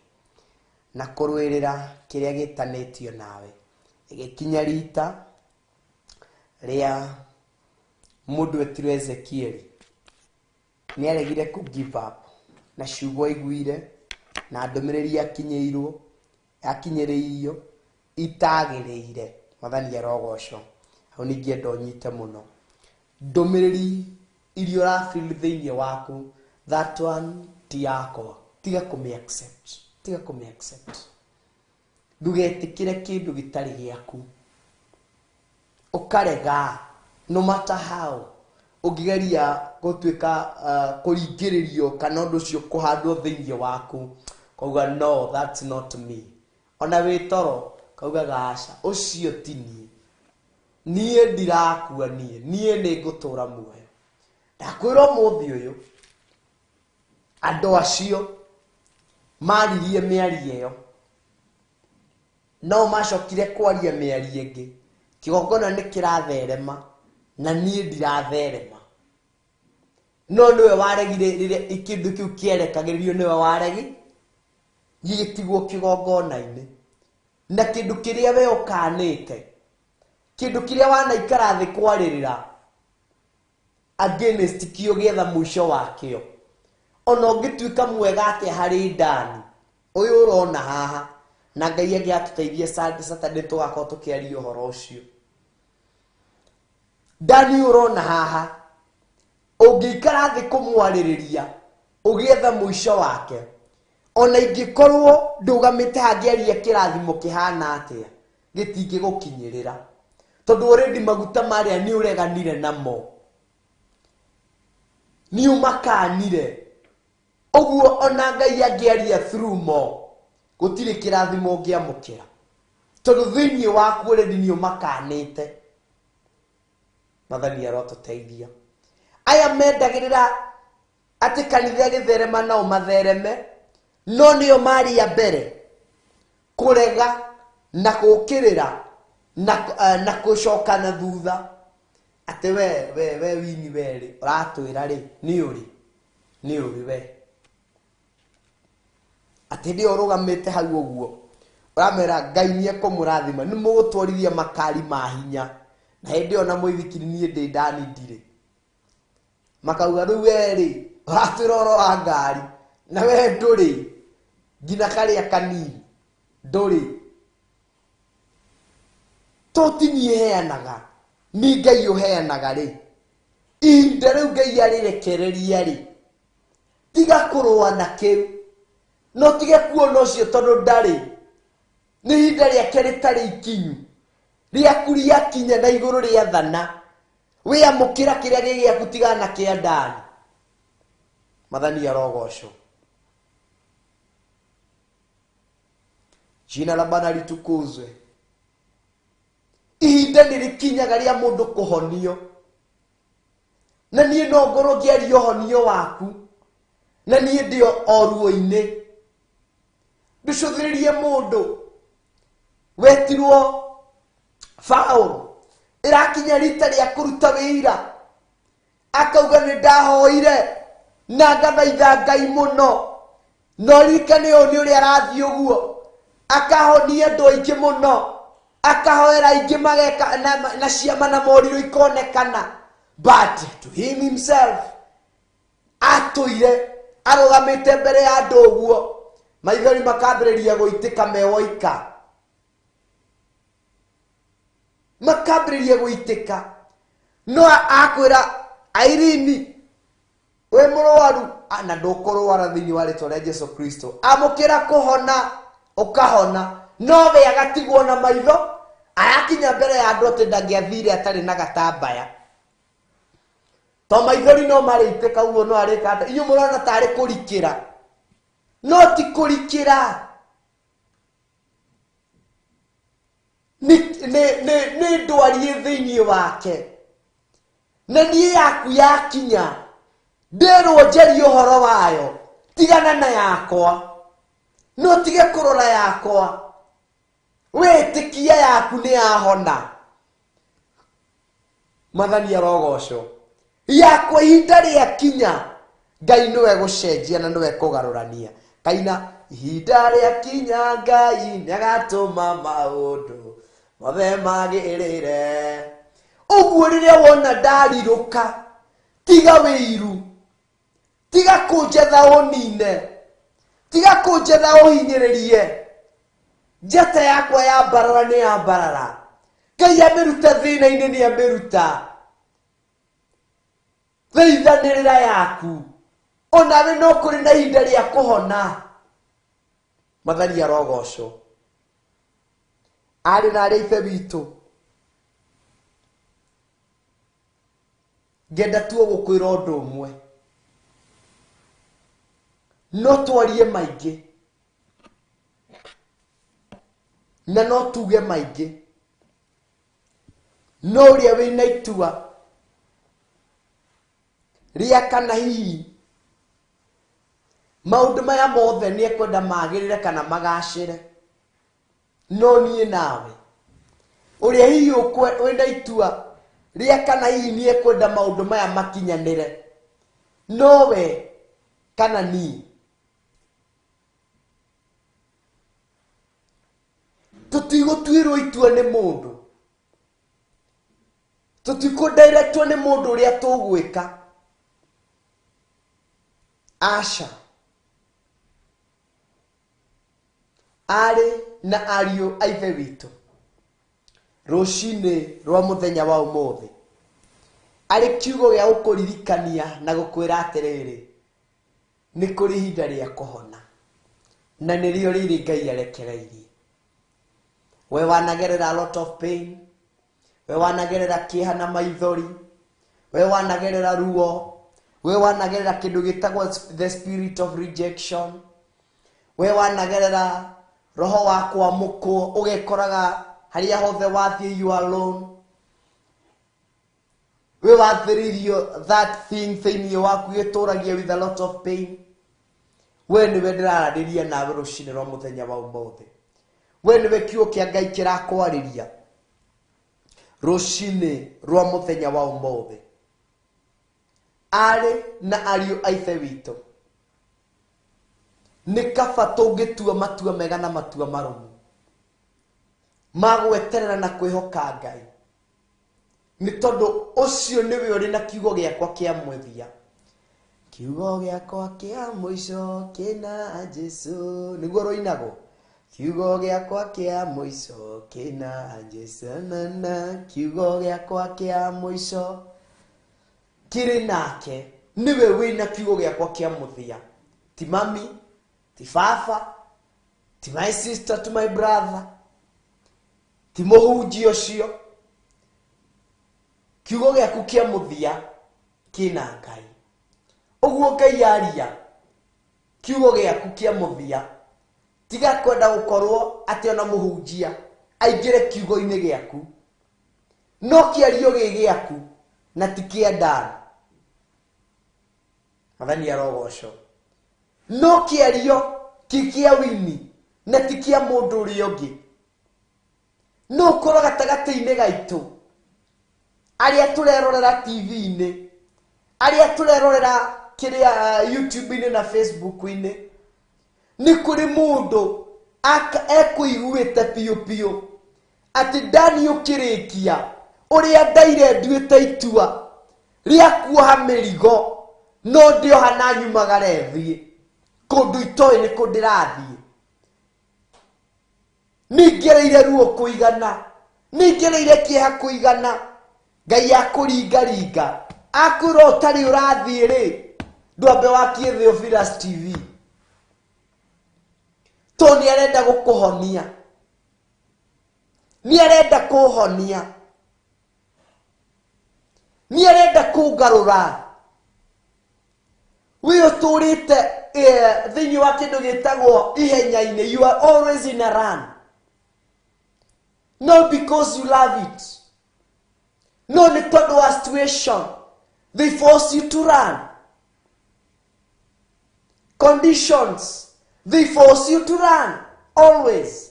Na kũrũĩrĩra kĩrĩa gĩtanĩtio nawe. Ĩgĩkinya rita rĩa mũndũ wetirwo Ezekieli, nĩ aregire kũ give up na ciugo aiguire na ndũmĩrĩri akinyĩirwo akinyĩrĩirio itagĩrĩire. Mwathani arogocwo. Hau ningĩenda ũnyite mũno ndũmĩrĩri iria ũrafeel thĩinĩ waku, that one ti yakwa, tiga kũmĩ accept, tiga kũmĩ accept. Ndũgetĩkĩre kĩndũ gĩtarĩ gĩaku ũkarega, no matter how ũngĩgeria gũtuĩka kũringĩrĩrio kana ũndũ ũcio kũhandwo thĩinĩ waku, kauga no, that's not me. Ona wĩ toro kaugaga aca, ũcio ti niĩ, niĩ ndirakua, niĩ niĩ nĩ ngũtũra muoyo. Ndakwĩra ũmũthĩ ũyũ, andũ acio maririe mĩario ĩyo, no macokire kwaria mĩario ĩngĩ, kĩgongona nĩ kĩratherema na niĩ ndiratherema. No nĩwe waregire rĩrĩa kĩndũ kĩu kĩerekagĩrĩrio, nĩwe waregi gĩgĩtigwo kĩgongona-inĩ. Na kĩndũ kĩrĩa we ũkanĩte, kĩndũ kĩrĩa wanaikara thĩ kwarĩrĩra against kĩo gĩetha mũico wakĩo, ona ũngĩtuĩka mwega atĩa harĩ ndani ũyũ ũrona haha, na Ngai angĩatũteithia Saturday tũgakorwo tũkĩaria ũhoro ũcio. Ndani ũyũ ũrona haha, ũngĩikara thĩ kũmwarĩrĩria ũgĩetha mũico wake, ona ingĩkorwo ndũgamĩte hangĩaria kĩrathimo kĩhana atĩa, gĩtingĩgũkinyĩrĩra, tondũ already maguta marĩa nĩ ũreganire namo, nĩ ũmakanire. Ũguo ona Ngai angĩaria through mo, gũtirĩ kĩrathimo ũngĩamũkĩra, tondũ thĩinĩ waku already nĩ ũmakanĩte. Mwathani arotũteithia. Aya mendagĩrĩra atĩ kanitha ĩgĩtherema nao mathereme, no nĩo marĩ a mbere kũrega na gũũkĩrĩra na gũcoka na thutha, atĩ we we we wini we rĩ, ũratwĩra rĩ, nĩ ũrĩ nĩ ũrĩ we, atĩ ndĩ ũrũgamĩte hau ũguo ũramera Ngai nĩ ekũmũrathima, nĩ mũgũtwarithia makari ma hinya, na hĩndĩ ĩyo na mũithikiri niĩ ndĩ ndani ndirĩ. Makauga rĩu we rĩ, ũratwĩra ũhoro wa ngari na we ndũrĩ nginya karĩa kanini ndũrĩ. To ti niĩ heanaga, nĩ Ngai ũheanaga rĩ, ihinda rĩu Ngai arĩrekereria rĩ, tiga kũrũa na kĩu, no tige kuona ũcio tondũ ndarĩ, nĩ ihinda rĩake rĩtarĩ ikinyu. Rĩaku rĩakinya na igũrũ rĩathana, wĩamũkĩra kĩrĩa gĩ gĩaku tigana na kĩa ndani. Mathani arogocwo. Jina la Bwana litukuzwe. Ihinda nĩ rĩkinyaga rĩa mũndũ kũhonio, na niĩ no ngorwo ngĩaria ũhonio waku, na niĩ ndĩ o ruo-inĩ. Ndũcũthĩrĩrie mũndũ wetirwo Paũlũ, ĩrakinya rita rĩa kũruta wĩira, akauga nĩ ndahoire na ngathaitha Ngai mũno, no ririkane ũyũ nĩ ũrĩa arathiĩ ũguo, akahonia andũ aingĩ mũno, akahoera aingĩ mageka na ciama na morirũ ikonekana, but to him himself atũire arũgamĩte mbere ya andũ ũguo, maithori makambĩrĩria gũitĩka me woika, makambĩrĩria gũitĩka. No akwĩra Airini, wĩ mũrwaru, na ndũkũrwara thĩinĩ wa rĩtwa rĩa Jesu Kristo, amũkĩra kũhona ũkahona. No we agatigwo na maitho, arakinya mbere ya andũ atĩ ndangĩathire atarĩ na gatambaya, to maithori no marĩitĩka ũguo, no arĩka atĩa? Inyuĩ mũrona tarĩ kũrikĩra, no ti kũrikĩra, nĩ ndwari ĩ thĩinĩ wake. Na niĩ yaku yakinya, ndĩrwo njarie ũhoro wayo, tigana na yakwa, no tige kũrora yakwa, wĩtĩkia yaku nĩ yahona. Mathani arogocwo. Yakwa ihinda rĩakinya, Ngai nĩwe gũcenjia na nĩwe kũgarũrania. Kaina ihinda rĩakinya, Ngai nĩagatũma maũndũ mothe magĩrĩre. Ũguo rĩrĩa wona ndarirũka, tiga wĩiru, tiga kũnjetha ũnine, tiga kũnjetha ũhinyĩrĩrie. Njata yakwa ya mbarara nĩ ya mbarara, Ngai amĩruta thĩna-inĩ nĩ amĩruta. Thaithanĩrĩra yaku, onawe no kũrĩ na ihinda rĩa kũhona. Mathani arogocwo. Arĩ na arĩa ithe witũ, ngenda tuo gũkwĩra ũndũ ũmwe, no twarie maingĩ na no tuge maingĩ, no ũrĩa wĩna itua rĩa kana hihi maũndũ maya mothe nĩ ekwenda magĩrĩre kana magacĩre, no niĩ nawe. Ũrĩa hihi wĩna itua rĩa kana hihi nĩ ekwenda maũndũ maya makinyanĩre, nowe kana niĩ. Tũtigũtuĩrwo itua nĩ mũndũ, tũtikũdirectwo nĩ mũndũ ũrĩa tũgwĩka. Aca, arĩ na ariũ a ithe witũ, rũcinĩ rwa mũthenya wa ũmũthĩ arĩ kiugo gĩa gũkũririkania na gũkwĩra atĩrĩrĩ, nĩ kũrĩ ihinda rĩa kũhona, na nĩrĩo rĩrĩ Ngai arekereirie. We wanagerera a lot of pain, we wanagerera kĩeha na maithori, we wanagerera ruo, we wanagerera kĩndũ gĩtagwo the spirit of rejection, we wanagerera roho wa kwamũkwo, ũgekoraga harĩa hothe wathiĩ you are alone, we wathĩrĩirio that thing thĩinĩ waku gĩtũragia with a lot of pain. We nĩwe ndĩraranĩria nawe rũcinĩ rwa mũthenya wa ũmũthĩ, we nĩwe kiugo kĩa Ngai kĩrakwarĩria rũcinĩ rwa mũthenya wa ũmũthĩ. Arĩ na ariũ a ithe witũ, nĩ kaba tũngĩtua matua mega na matua marũmu ma gweterera na kwĩhoka Ngai, nĩ tondũ ũcio nĩwe ũrĩ na kiugo gĩakwa kĩa mũthia. Kiugo gĩakwa kĩa mũico kĩna Jesu, nĩguo rũinagwo. Kiugo gĩakwa kĩa mũico kĩna Jesu, na na kiugo gĩakwa kĩa mũico kĩrĩ nake, nĩwe wĩna kiugo gĩakwa kĩa mũthia. Ti mami, ti baba, ti my sister, to my brother. Ti mũhunjia ũcio. Kiugo gĩaku kĩa mũthia kĩna Ngai. Ũguo Ngai aria, kiugo gĩaku kĩa mũthia. Tiga kwenda gũkorwo atĩ ona mũhunjia aingĩre kiugo-inĩ gĩaku. No kĩario gĩ gĩaku na ti kĩa Dan. Mwathani arogocwo. No kĩario ti kĩa Winnie na ti kĩa mũndũ ũrĩa ũngĩ. No ũkorwo gatagatĩ-inĩ gaitũ arĩa tũrerorera TV-inĩ, arĩa tũrerorera kĩrĩa YouTube-inĩ na Facebook-inĩ, nĩ kũrĩ mũndũ ekũiguĩte biũ biũ atĩ Dani ũkĩrĩkia ũrĩa ndaire nduĩte itua rĩa kuoha mĩrigo no ndĩoha na nyumagare thiĩ kũndũ itoĩ nĩ kũ ndĩrathiĩ. Nĩngereire ruo kũigana, nĩngereire kĩeha kũigana. Ngai akũringaringa akwĩra ũtarĩ ũrathiĩ rĩ, ndwambe wakie Theophilus TV, tondũ nĩ arenda gũkũhonia, nĩ arenda kũhonia, nĩ arenda kũngarũra. We ũtũrĩte thĩinĩ wa kĩndũ gĩtagwo ihenya-inĩ, you are always in a run, not because you love it, no nĩ tondũ wa situation, they force you to run. Conditions, they force you to run always.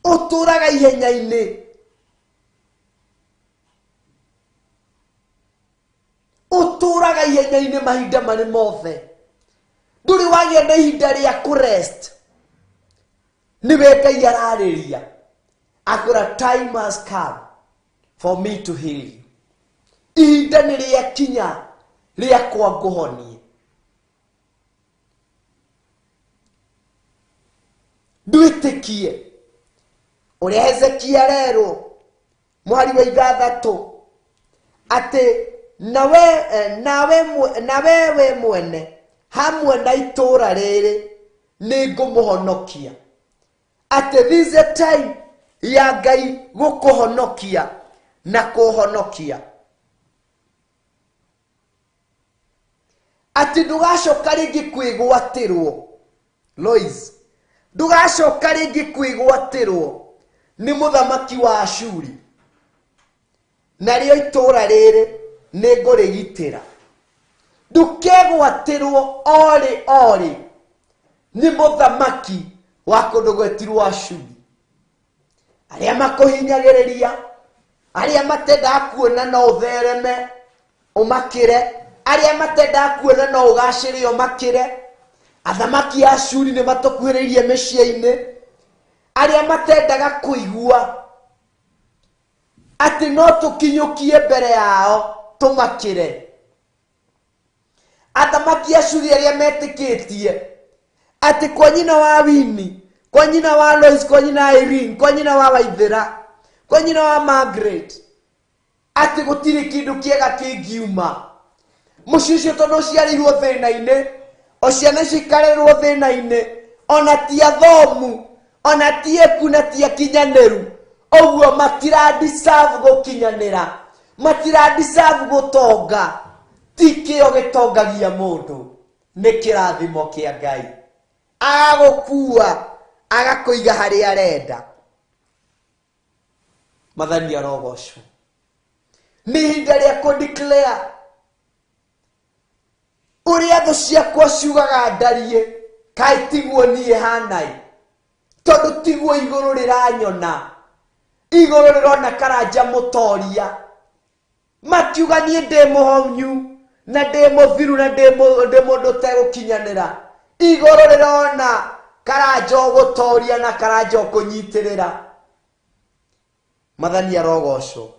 Ũtũraga ihenya-inĩ. Ũtũraga ihenya-inĩ mahinda marĩ mothe. Ndũrĩ wagĩa na ihinda rĩa kũrest. Nĩwe Ngai ararĩria akwĩra time has come for me to heal you. Ihinda nĩ rĩakinya rĩakwa ngũhonie. Ndwĩtĩkie ũrĩa Hezekia arerwo mũhari wa ithathatũ atĩ nawe we mwene hamwe na itũũra rĩrĩ nĩ ngũmũhonokia. Atĩ this is a time ya Ngai gũkũhonokia na kũhonokia. Atĩ ndũgacoka rĩngĩ kwĩgwatĩrwo Lois, ndũgacoka rĩngĩ kwĩgwatĩrwo nĩ mũthamaki wa Ashuri, narĩo itũũra rĩrĩ nĩ ngũrĩgitĩra. Ndũkegwatĩrwo orĩ orĩ nĩ mũthamaki wa kũndũ gwetirwo Ashuri. Arĩa makũhinyagĩrĩria, arĩa matendaga kuona no ũthereme ũmakĩre, arĩa matendaga kuona no ũgacĩre ũmakĩre. Athamaki a Ashuri nĩ matũkuhĩrĩirie mĩciĩ-inĩ, arĩa matendaga kũigua atĩ no tũkinyũkie mbere yao tũmakĩre. Athamaki a Ashuri arĩa metĩkĩtie atĩ kwa nyina wa Winnie, kwa nyina wa Lois, kwa nyina wa Irene, kwa nyina wa Waithera, kwa nyina wa Margaret, atĩ gũtirĩ kĩndũ kĩega kĩngiuma mũciĩ ũcio tondũ ũciarĩirwo thĩna-inĩ, o ciana icio ikarerwo thĩna-inĩ, ona ti athomu, ona ti eku na ti akinyanĩru, ũguo matira deserve gũkinyanĩra, matira deserve gũtonga. Ti kĩo gĩtongagia mũndũ, nĩ kĩrathimo kĩa Ngai. Agagũkua agakũiga harĩa arenda. Mwathani arogocwo. Nĩ ihinda rĩa kũ declare ũrĩa thũ ciakwa ciugaga ndariĩ, kaĩ tiguo niĩ hanai, tondũ tiguo igũrũ rĩranyona. Igũrũ rĩrona Karanja mũtoria. Makiuga niĩ ndĩ mũhonyu na ndĩ mũthiru na ndĩ mũndũ ũtegũkinyanĩra. Igũrũ rĩrona Karanja ũgũtoria na Karanja ũkũnyitĩrĩra. Mwathani arogocwo.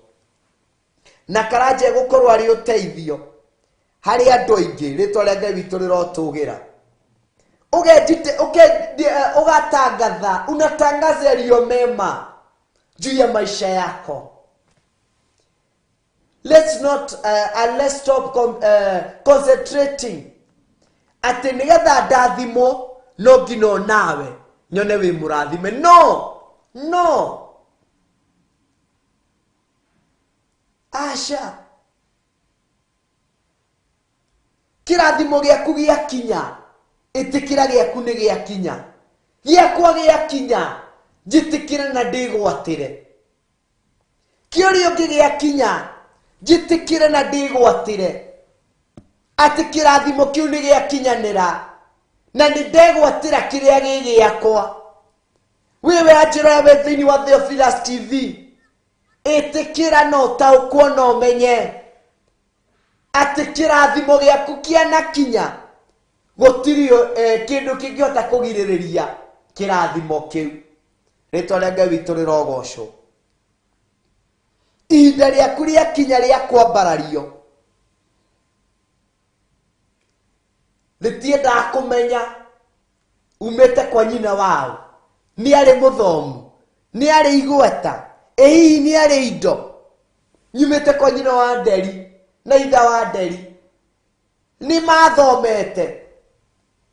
Na Karanja egũkorwo arĩ ũteithio harĩ andũ aingĩ, rĩtwa rĩa Ngai witũ rĩrotũgĩra. Ũgatangatha, unatangaza yaliyo mema juu ya maisha yako. Let's not, and let's stop concentrating atĩ nĩgetha ndathimwo no nginya onawe nyone wĩ mũrathime. No, no. Aca, kĩrathimo gĩaku gĩakinya, ĩtĩkĩra gĩaku nĩ gĩakinya, gĩakwa gĩakinya, njĩtĩkĩre na ndĩgwatĩre. Kĩa ũrĩa ũngĩ gĩakinya, njĩtĩkĩre na ndĩgwatĩre atĩ kĩrathimo kĩu nĩ gĩakinyanĩra na nĩ ndegwatĩra kĩrĩa gĩ gĩakwa. Wewe anjĩroya wĩ thĩinĩ wa Theophilus TV, ĩtĩkĩra na ũtaũkwo na ũmenye atĩ kĩrathimo gĩaku kĩanakinya, gũtirĩ kĩndũ kĩngĩhota kũgirĩrĩria kĩrathimo kĩu. Rĩtwa rĩa Ngai witũ rĩrogocwo. Ihinda rĩaku rĩakinya rĩa kwambarario, rĩtiendaga kũmenya umĩte kwa nyina wao, nĩ arĩ mũthomu, nĩ arĩ igweta, ĩ hihi nĩ arĩ indo. Nyumĩte kwa nyina wa Nderi na itha wa Nderi, nĩ mathomete,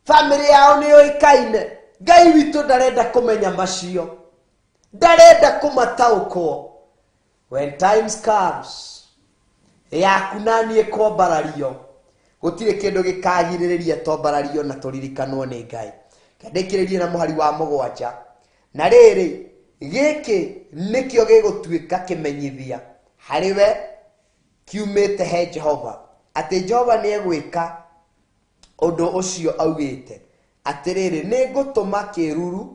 bamĩrĩ yao nĩ yũĩkaine. Ngai witũ ndarenda kũmenya macio, ndarenda kũmataũkwo. When times comes yaku na niĩ kwambarario, gũtirĩ kĩndũ gĩkagirĩrĩria twambarario na tũririkanwo nĩ Ngai. Ndĩkĩrĩrie na mũhari wa 7. Na rĩrĩ, gĩkĩ nĩkĩo gĩgũtuĩka kĩmenyithia harĩ we kiumĩte he Jehova, atĩ Jehova nĩegwĩka ũndũ ũcio augĩte. Atĩrĩrĩ, nĩngũtũma kĩruru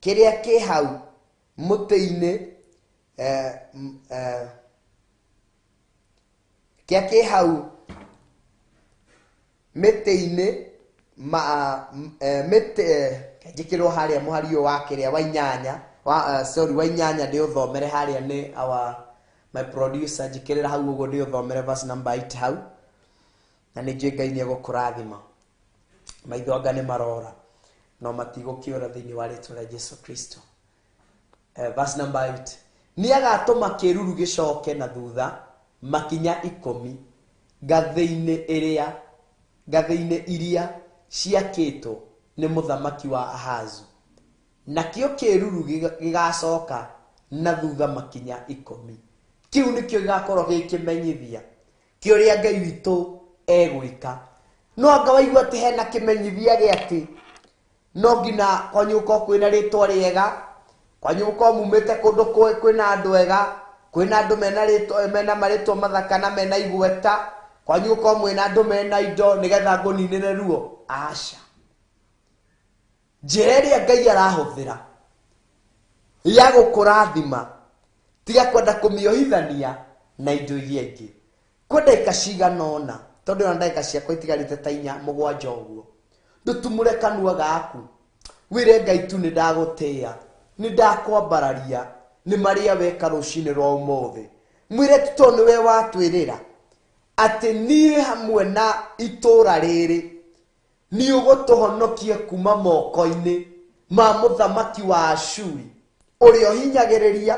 kĩrĩa kĩ hau mũtĩ-inĩ, kĩrĩa kĩ hau mĩtĩ-inĩ, mĩtĩ, njĩkĩrwo harĩa mũhari ũyũ wa kĩrĩa wa inyanya, wa, sorry, wa inyanya ndĩũthomere harĩa nĩ our my producer, njĩkĩrĩra hau ũguo ndĩũthomere verse number 8 hau, na nĩ njũĩ Ngai nĩegũkũrathima. Maitho anga nĩ marora no matigũkĩũra thĩinĩ wa rĩtwa rĩa Jesu Kristo. Verse number 8, nĩagatũma kĩruru gĩcoke na thutha makinya 10 ngathĩ-inĩ iria ciakĩtwo nĩ mũthamaki wa Ahazu, nakĩo kĩruru gĩgacoka na thutha makinya 10. Kĩu nĩkĩo gĩgakorwo gĩ kĩmenyithia kĩa ũrĩa Ngai witũ egwĩka. No anga waigua atĩ hena kĩmenyithia gĩa atĩ no nginya kwanyu gũkorwo kwĩna rĩtwa rĩega, kwanyu gũkorwo mumĩte kũndũ kwĩna andũ ega, kwĩna andũ mena rĩtwa, mena marĩtwa mathaka na mena igweta, kwanyu gũkorwo mwĩna andũ mena indo nĩgetha ngũninĩre ruo. Aca, njĩra ĩrĩa Ngai arahũthĩra ya gũkũrathima, tiga kwenda kũmĩohithania na indo iria ingĩ. Kwĩ ndagĩka cigana ũna, tondũ ona ndagĩka ciakwa itigarĩte ta 4 7 ũguo, ndũtumũre kanua gaku wĩre Ngai tu nĩ ndagũtĩĩa, nĩ ndakwambararia nĩ marĩa weka rũcinĩ rwa ũmũthĩ. Mwĩre tu tondũ nĩwe watwĩrĩra atĩ niĩ hamwe na itũũra rĩrĩ nĩ ũgũtũhonokia kuma moko-inĩ ma mũthamaki wa Ashuri, ũrĩa ũhinyagĩrĩria,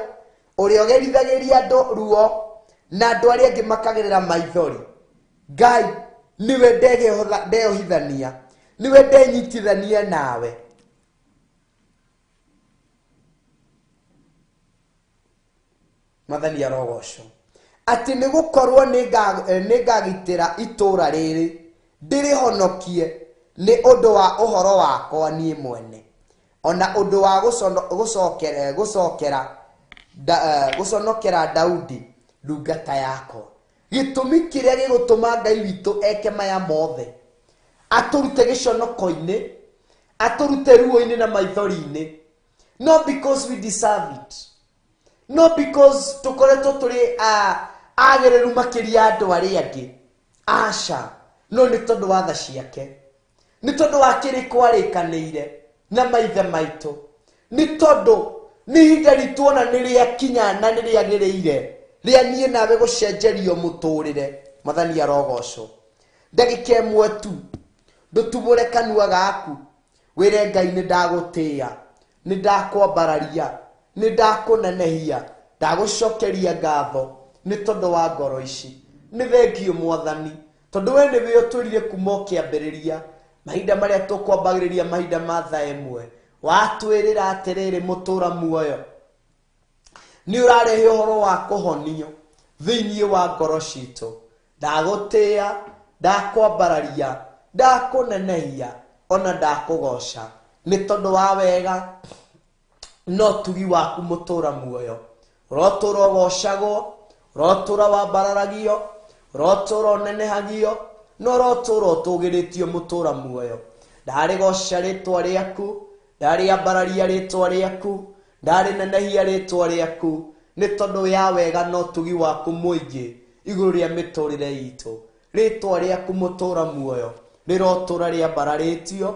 ũrĩa ũgerithagĩria andũ ruo na andũ arĩa angĩ makagerera maithori. Ngai nĩwe ndeohithania, nĩwe ndenyitithania nawe. Mwathani arogocwo. Atĩ nĩ gũkorwo nĩngagitĩra itũũra rĩrĩ ndĩrĩhonokie nĩ ũndũ wa ũhoro wakwa niĩ mwene, ona ũndũ wa gũconokera Daudi ndungata yakwa. Gĩtũmi kĩrĩa gĩgũtũma Ngai witũ eke maya mothe, atũrute gĩconoko-inĩ, atũrute ruo-inĩ na maithori-inĩ, not because we deserve it, not because tũkoretwo tũrĩ agĩrĩru makĩria andũ arĩa angĩ, aca, no nĩ tondũ wa tha ciake, nĩ tondũ wa kĩrĩko arĩkanĩire na maithe maitũ, nĩ tondũ nĩ ihinda ritũ ona nĩ rĩakinya na nĩ rĩagĩrĩire rĩa niĩ nawe gũcenjerio mũtũrĩre. Mwathani arogocwo. Ndagĩka ĩmwe tu ndũtumũre kanua gaku wĩre Ngai nĩ ndagũtĩĩa, nĩ ndakwambararia, nĩ ndakũnenehia, ndagũcokeria ngatho nĩ tondũ wa ngoro ici. Nĩ thengio Mwathani, tondũ we nĩwe ũtwĩrire kuma ũkĩambĩrĩria mahinda marĩa tũkwambagĩrĩria mahinda ma thaa ĩmwe, watwĩrĩra atĩrĩrĩ, mũtũra muoyo nĩ ũrarehe ũhoro wa kũhonio, Thĩinĩ wa ngoro citũ. Ndagũtĩĩa, ndakwambararia, ndakũnenehia, ona ndakũgoca nĩ tondũ wa wega no tugi waku mũtũra muoyo. Ũrotũra ũgocagwo, ũrotũra wambararagio, ũrotũra ũnenehagio, na ũrotũra ũtũgĩrĩtio mũtũra muoyo. Ndarĩgoca rĩtwa rĩaku, ndarĩambararia rĩtwa rĩaku, ndarĩnenehia rĩtwa rĩaku, nĩ tondũ ya wega na ũtugi waku mũingĩ igũrũ rĩa mĩtũrĩre itũ. Rĩtwa rĩaku mũtũra muoyo rĩrotũra rĩambararĩtio,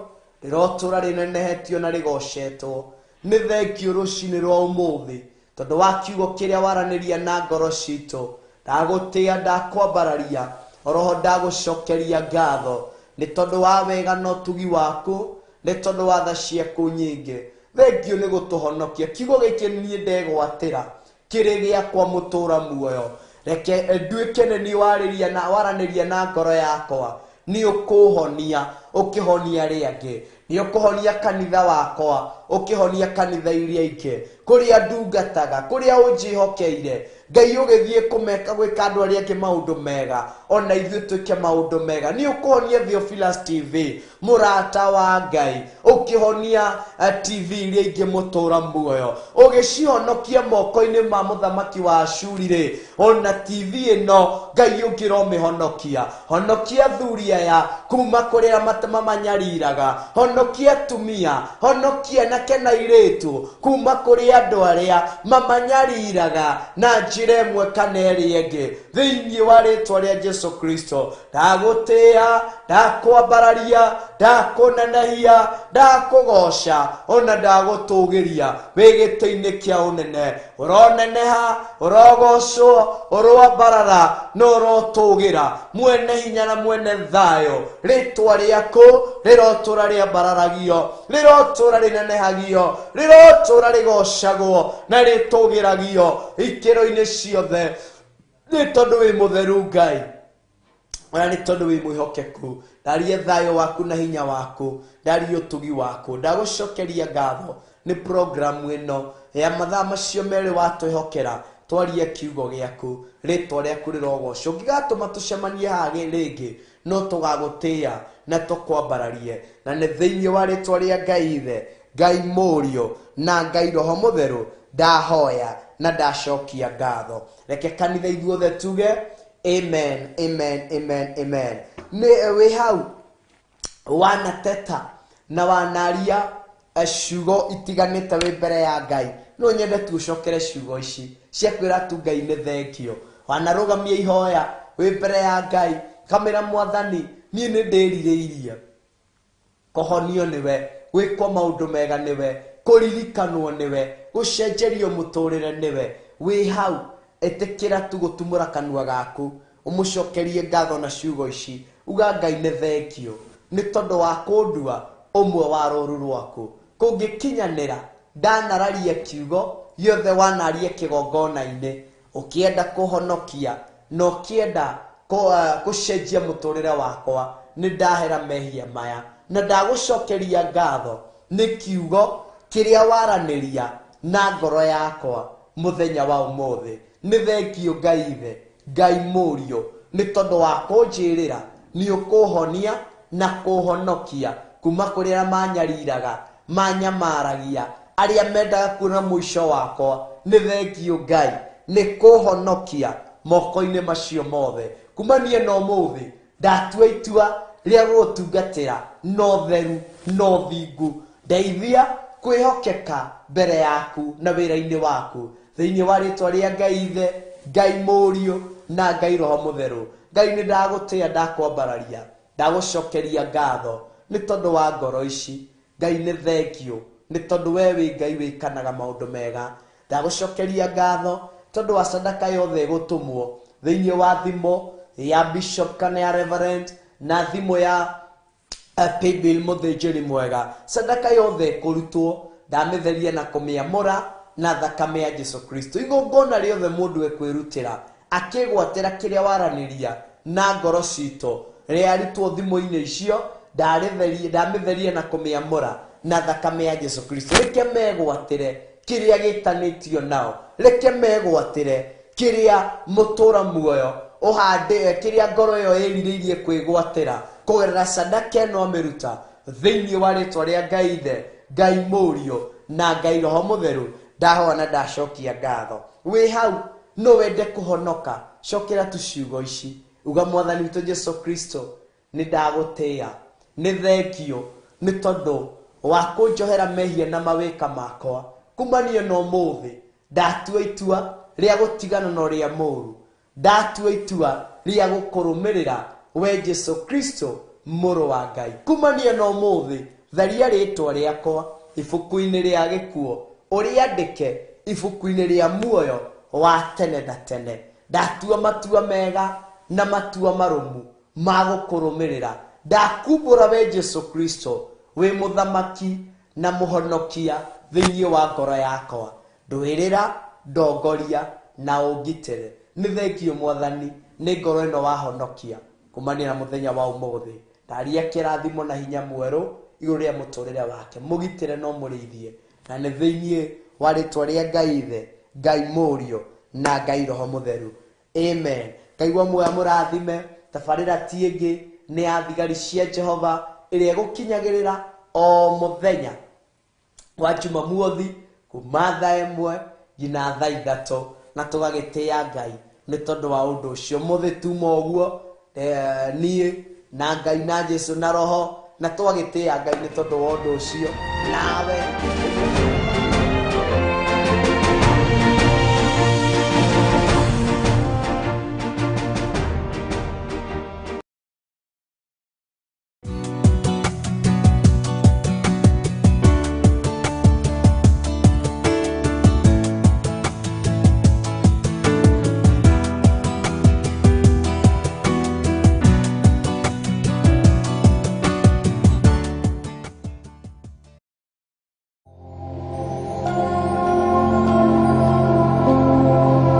rĩrotũra rĩnenehetio na rĩgocetwo. Nĩ thengio rũcinĩ rwa ũmũthĩ tondũ wa kiugo kĩrĩa waranĩria na ngoro citũ. Ndagũtĩĩa, ndakwambararia, oroho ndagũcokeria ngatho nĩ tondũ wa wega na ũtugi waku, nĩ tondũ wa tha ciaku nyingĩ. Thengio nĩ gũtũhonokia. Kiugo gĩkĩ niĩ ndegwatĩra kĩrĩ gĩakwa mũtũra muoyo. Reke nduĩke nĩ niĩ warĩria na waranĩria na ngoro yakwa. Nĩ ũkũhonia ũkĩhonia arĩa angĩ, nĩ ũkũhonia kanitha wakwa ũkĩhonia kanitha iria ingĩ, kũrĩa ndungataga, kũrĩa ũnjĩhokeire. Ngai ũgĩthiĩ kũmeka gwĩka andũ arĩa angĩ maũndũ mega, ona ithuĩ twĩke maũndũ mega. Nĩ ũkũhonia Theophilus TV, mũrata wa Ngai, ũkĩhonia TV iria ingĩ mũtũra muoyo, ũgĩcihonokia moko-inĩ ma mũthamaki wa Ashuri rĩ, ona TV ĩno Ngai ũngĩromĩhonokia. Honokia athuri aya kuma kũrĩa mamanyariraga, honokia atumia, honokia anake na airĩtu kuma kũrĩ andũ arĩa mamanyariraga na njĩra ĩmwe kana ĩrĩa ĩngĩ. Thĩinĩ wa rĩtwa rĩa Jesu Kristo, ndagũtĩĩa, ndakwambararia, ndakũnenehia, ndakũgoca, ona ndagũtũgĩria wĩ gĩtĩ-inĩ kĩa ũnene. Ũroneneha, ũrogocwo, ũroambarara na ũrotũgĩra, mwene hinya na mwene thayũ. Rĩtwa rĩaku rĩrotũra rĩambararagio, rĩrotũra rĩnenehagio, rĩrotũra rĩgocagwo na rĩtũgĩragio ikĩro-inĩ ciothe, nĩ tondũ wĩ mũtheru Ngai, ona nĩ tondũ wĩ mwĩhokeku. Ndarie thayũ waku na hinya waku, ndarie ũtugi waku. Ndagũcokeria ngatho nĩ programu ĩno ya mathaa macio merĩ watwĩhokera twarie kiugo gĩaku. Rĩtwa rĩaku rĩrogocwo. Ũngĩgatũma tũcemanie haha rĩngĩ, no tũgagũtĩĩa na tũkwambararie, na nĩ thĩinĩ wa rĩtwa rĩa Ngai Ithe, Ngai Mũriũ na Ngai Roho Mũtheru ndahoya na ndacokia ngatho. Reke kanitha ithuothe tuge amen, amen, amen, amen. Nĩ wĩ hau wanateta na wanaria ciugo itiganĩte wĩ mbere ya Ngai, no nyende tu ũcokere ciugo ici cia kwĩra tu Ngai nĩ thengio. Wanarũgamia ihoya wĩ mbere ya Ngai, kamĩra Mwathani, niĩ nĩ ndĩrirĩirie kũhonio nĩwe, gwĩkwo maũndũ mega nĩwe, kũririkanwo nĩwe, gũcenjerio mũtũrĩre nĩwe. Wĩ hau ĩtĩkĩra tu gũtumũra kanua gaku ũmũcokerie ngatho na ciugo ici, uga Ngai nĩ thengio nĩ tondũ wa kũndua ũmwe wa rũru rwaku. Kũngĩkinyanĩra ndanararia kiugo gĩothe wanaria kĩgongona-inĩ, ũkĩenda kũhonokia na ũkĩenda gũcenjia mũtũrĩre wakwa, nĩ ndahera mehia maya na ndagũcokeria ngatho nĩ kiugo kĩrĩa waranĩria na ngoro yakwa mũthenya wa ũmũthĩ. Nĩ thengio Ngai Ithe, Ngai Mũriũ, nĩ tondũ wa kũnjĩrĩra nĩ ũkũhonia na kũhonokia kuma kũrĩ arĩa manyariraga, manyamaragia, arĩa mendaga kuona mũico wakwa. Nĩ thengio Ngai nĩ kũhonokia moko-inĩ macio mothe. Kuma niĩ na ũmũthĩ ndatua itua rĩa gũgũtungatĩra na ũtheru na ũthingu. Ndeithia kwĩhokeka mbere yaku na wĩra-inĩ waku, thĩinĩ wa rĩtwa rĩa Ngai Ithe, Ngai Mũriũ na Ngai Roho Mũtheru. Ngai nĩ ndagũtĩĩa, ndakwambararia, ndagũcokeria ngatho nĩ tondũ wa ngoro ici. Ngai nĩ thengio nĩ tondũ we wĩ Ngai wĩkanaga maũndũ mega. Ndagũcokeria ngatho tondũ wa sadaka yothe ĩgũtũmwo thĩinĩ wa thimũ ya bishop kana ya reverend na thimũ ya paybill mũthĩnjĩri mwega. Sadaka yothe ĩkũrutwo ndamĩtheria na kũmĩamũra na thakame ya Jesu Kristo. Igongona rĩothe mũndũ ekwĩrutĩra akĩgwatĩra kĩrĩa waranĩria na ngoro citũ rĩarutwo thimũ-inĩ icio, ndamĩtheria na kũmĩamũra na thakame ya Jesu Kristo. Reke megwatĩre kĩrĩa gĩtanĩtio nao, reke megwatĩre Kĩrĩa mũtũra muoyo ũhande, kĩrĩa ngoro ĩyo ĩrirĩirie kwĩgwatĩra kũgerera sadaka ĩno amĩruta thĩinĩ wa rĩtwa rĩa Ngai Ithe, Ngai Mũriũ na Ngai Roho Mũtheru. Ndahoya na ndacokia ngatho. Wĩ hau no wende kũhonoka, cokera tu ciugo ici, uga: Mwathani witũ Jesu Kristo, nĩ ndagũtĩĩa, nĩ thengio nĩ tondũ wa kũnjohera mehia na mawĩka makwa. Kumania na ũmũthĩ ndatua itua rĩa gũtigana na ũrĩa mũũru, ndatua itua rĩa gũkũrũmĩrĩra we Jesu Kristo, mũrũ wa Ngai. Kumania na ũmũthĩ tharia rĩtwa rĩakwa ibuku-inĩ rĩa gĩkuũ, ũrĩandĩke ibuku-inĩ rĩa muoyo wa tene na tene. Ndatua matua mega na matua marũmu ma gũkũrũmĩrĩra. Ndakumbũra we Jesu Kristo wĩ mũthamaki na mũhonokia thĩinĩ wa ngoro yakwa. Ndwĩrĩra, ndongoria na ũngitĩre. Nĩ thengio Mwathani nĩ ngoro ĩno wahonokia kumania na mũthenya wa ũmũthĩ. Ndaria kĩrathimo na hinya mwerũ igũrũ rĩa mũtũrĩre wake, mũgitĩre no mũrĩithie, na nĩ thĩinĩ wa rĩtwa rĩa Ngai Ithe, Ngai Mũriũ na Ngai Roho Mũtheru, amen. Ngai wa muoya mũrathime. Tabarĩra ti ĩngĩ nĩ ya Thigari cia Jehova ĩrĩa ĩgũkinyagĩrĩra o mũthenya wa Jumamothi kuma thaa 1 nginya thaa 3, na tũgagĩtĩĩa Ngai nĩ tondũ wa ũndũ ũcio. Mũthĩ tuma ũguo, niĩ na Ngai na Jesu na Roho, na twagĩtĩĩa Ngai nĩ tondũ wa ũndũ ũcio nawe.